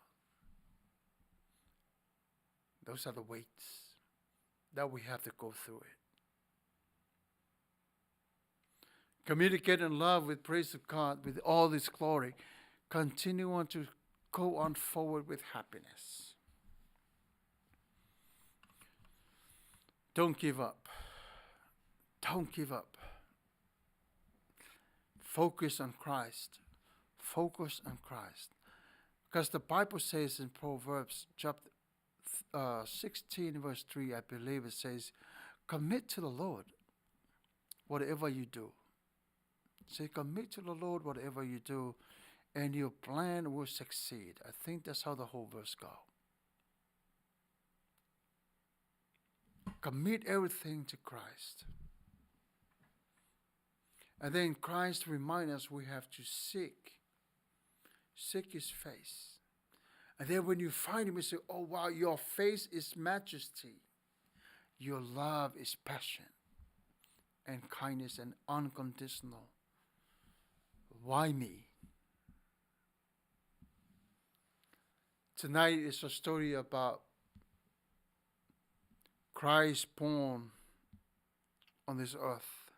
Those are the weights that we have to go through it. Communicate in love with praise of God, with all His glory. Continue on to go on forward with happiness. Don't give up. Don't give up. Focus on Christ. Focus on Christ. Because the Bible says in Proverbs chapter 16, verse 3, I believe it says, commit to the Lord whatever you do. Say, commit to the Lord whatever you do, and your plan will succeed. I think that's how the whole verse goes. Commit everything to Christ. And then Christ reminds us we have to seek. Seek his face. And then when you find him, you say, oh wow, your face is majesty. Your love is passion and kindness and unconditional. Why me? Tonight is a story about Christ born on this earth,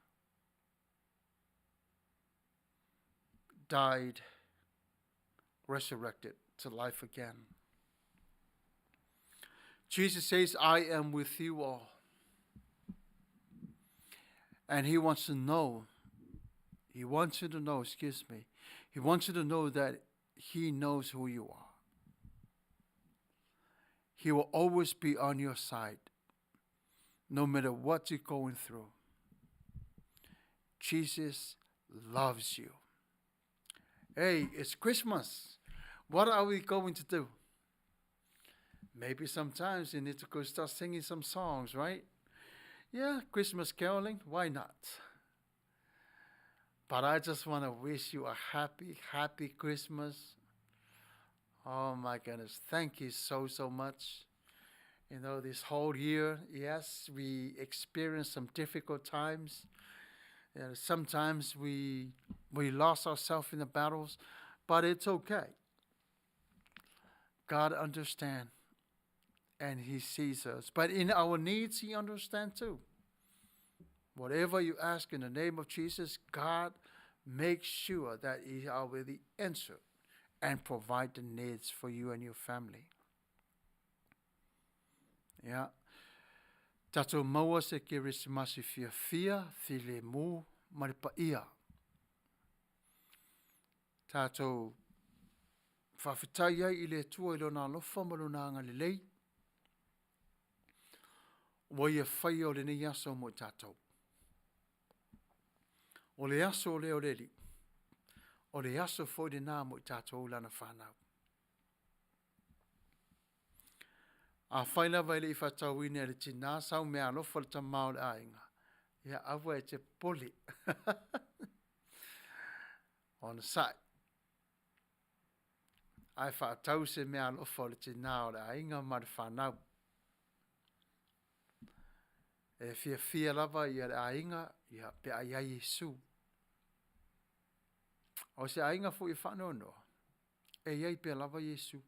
died, resurrected to life again. Jesus says, I am with you all. And he wants to know, he wants you to know, excuse me, he wants you to know that he knows who you are. He will always be on your side, no matter what you're going through. Jesus loves you. Hey, it's Christmas. What are we going to do? Maybe sometimes you need to go start singing some songs, right? Yeah, Christmas caroling, why not? But I just want to wish you a happy, happy Christmas. Oh my goodness, thank you so, so much. This whole year, yes, we experienced some difficult times. Sometimes we lost ourselves in the battles, but it's okay. God understands and he sees us. But in our needs, he understands too. Whatever you ask in the name of Jesus, God makes sure that he already answered and provide the needs for you and your family. Yeah. Tatou maua se Kerisimasi fiafia, filemu, ma le paia. Tatou faafetai ai i le Atua i lona alofa ma lona agalelei. Ua ia faia o lenei aso mo i tatou. O le aso lea o le Alii, o le aso foi lena mo i tatou lana whanau. Afai lava e le i faatauina e le tinā sau mea alofa le tamā o le aiga, ia aua e te popole. Onosai. Ae faatau se mea alofa o le tinā o le aiga ma le whanau. E fiafia lava ia le aiga, ia pe a iai Iesu. O se aiga foi e whaanoanoa, e iai pea lava Iesu.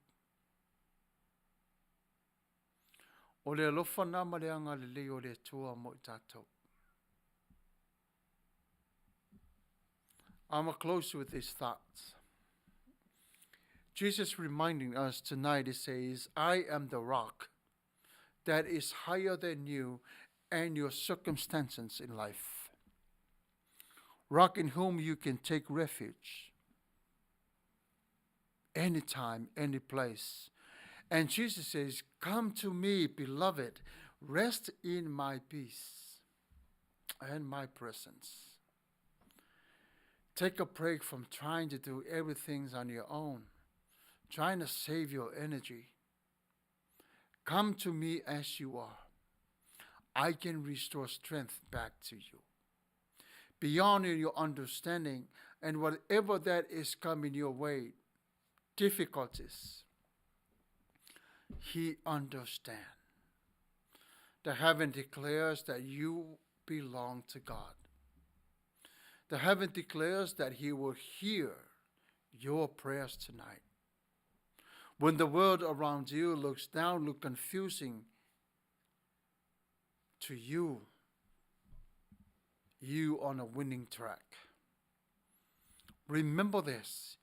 O le alofa nā ma le agalelei o le Atua mo i tātou. I'm close with these thoughts. Jesus reminding us tonight, he says, I am the rock that is higher than you and your circumstances in life. Rock in whom you can take refuge anytime, any place. And Jesus says, come to me, beloved, rest in my peace and my presence. Take a break from trying to do everything on your own, trying to save your energy. Come to me as you are. I can restore strength back to you. Beyond your understanding and whatever that is coming your way, difficulties, he understands. The heaven declares that you belong to God. The heaven declares that he will hear your prayers tonight. When the world around you looks down, look confusing to you, you on a winning track. Remember this.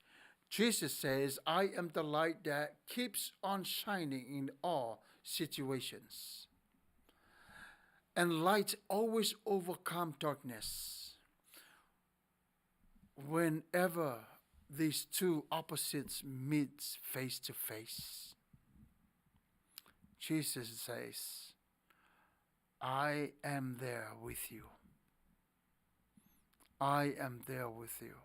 Jesus says, I am the light that keeps on shining in all situations. And light always overcomes darkness. Whenever these two opposites meet face to face. Jesus says, I am there with you. I am there with you.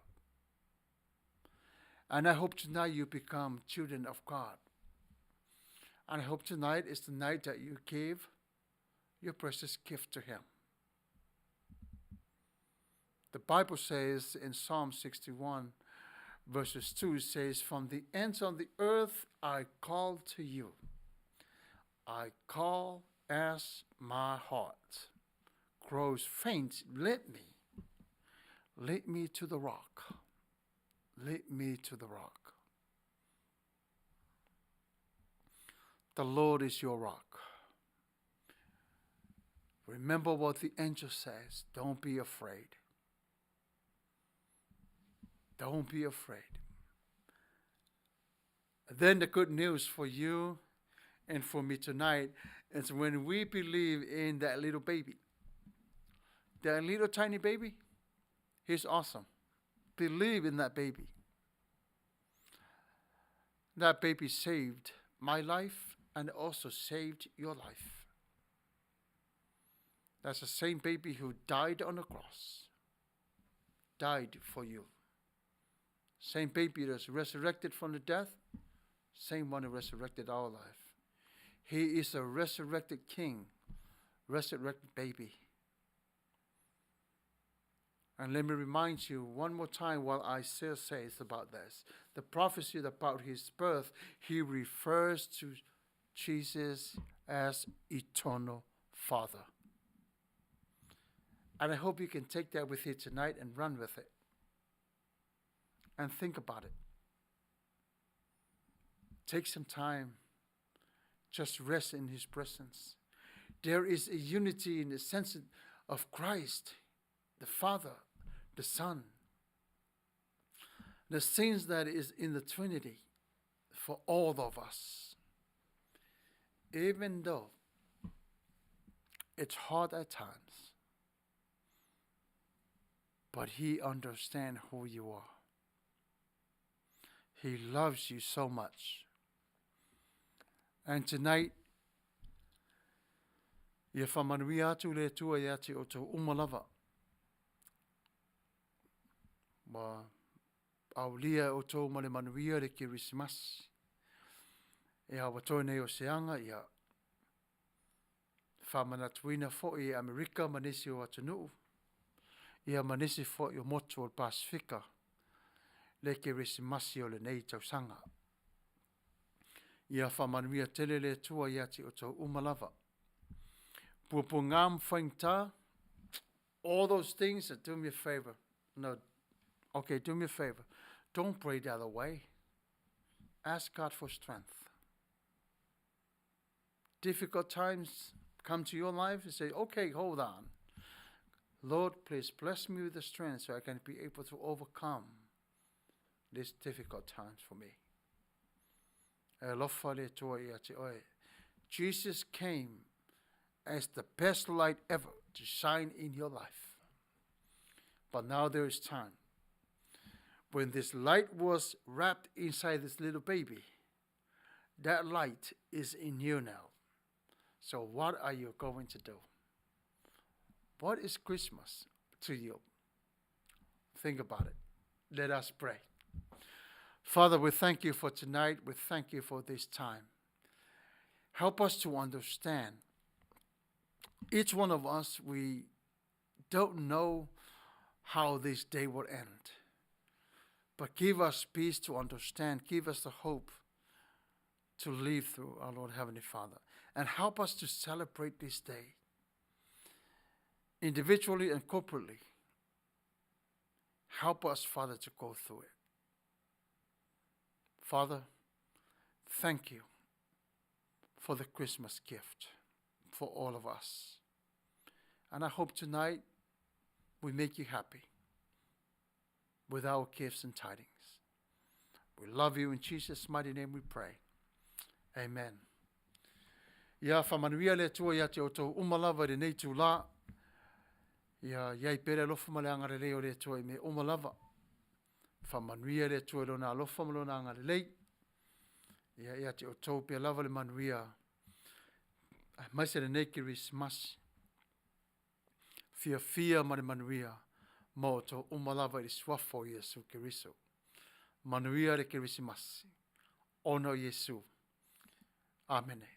And I hope tonight you become children of God. And I hope tonight is the night that you give your precious gift to Him. The Bible says in Psalm 61, verses 2, it says, From the ends of the earth I call to you. I call as my heart grows faint. Let me. Lead me to the rock. Lead me to the rock. The Lord is your rock. Remember what the angel says. Don't be afraid. Don't be afraid. Then the good news for you and for me tonight is when we believe in that little baby, that little tiny baby, he's awesome. Believe in that baby. That baby saved my life and also saved your life. That's the same baby who died on the cross, died for you. Same baby that's resurrected from the death, same one who resurrected our life. He is a resurrected king, resurrected baby. And let me remind you one more time what Isaiah says about this. The prophecy about his birth, he refers to Jesus as eternal Father. And I hope you can take that with you tonight and run with it. And think about it. Take some time. Just rest in his presence. There is a unity in the sense of Christ, the Father, the Son. The sense that is in the Trinity for all of us. Even though it's hard at times, but he understands who you are. He loves you so much. And tonight, ia faamanuia atu le Atua ia te outou uma lava. Ua aulia e outou ma le manuia le Kerisimasi. Ia ua toe nei o se aga, ia faamanatuina foi e Amerika ma nisi o atunuu, ia ma nisi foi o motu o le Pasifika le Kerisimasi o lenei tausaga. Ia faamanuia tele le Atua ia te outou uma lava. Puapuaga ma faigata, all those things, do me a favor. No, okay, do me a favor. Don't pray the other way. Ask God for strength. Difficult times come to your life and say, okay, hold on. Lord, please bless me with the strength so I can be able to overcome these difficult times for me. E alofa le Atua ia te oe. Jesus came as the best light ever to shine in your life. But now there is time. When this light was wrapped inside this little baby, that light is in you now. So what are you going to do? What is Christmas to you? Think about it. Let us pray. Father, we thank you for tonight. We thank you for this time. Help us to understand. Each one of us, we don't know how this day will end. But give us peace to understand. Give us the hope to live through, our Lord Heavenly Father. And help us to celebrate this day, individually and corporately. Help us, Father, to go through it. Father, thank you for the Christmas gift for all of us. And I hope tonight we make you happy with our gifts and tidings. We love you. In Jesus' mighty name we pray. Amen. Ia faamanuia le Atua ia te outou uma lava i lenei itulā. Ia iai pea le alofa ma le agalelei o le Atua i mea uma lava. Faamanuia le Atua i Lona alofa ma Lona agalelei ia, ia te outou pea lava le manuia aemaise lenei Kerisimasi, fiafia ma le manuia ma outou uma lava i le suafa o Iesu Keriso. Manuia le Kerisimasi ona o Iesu. Amene.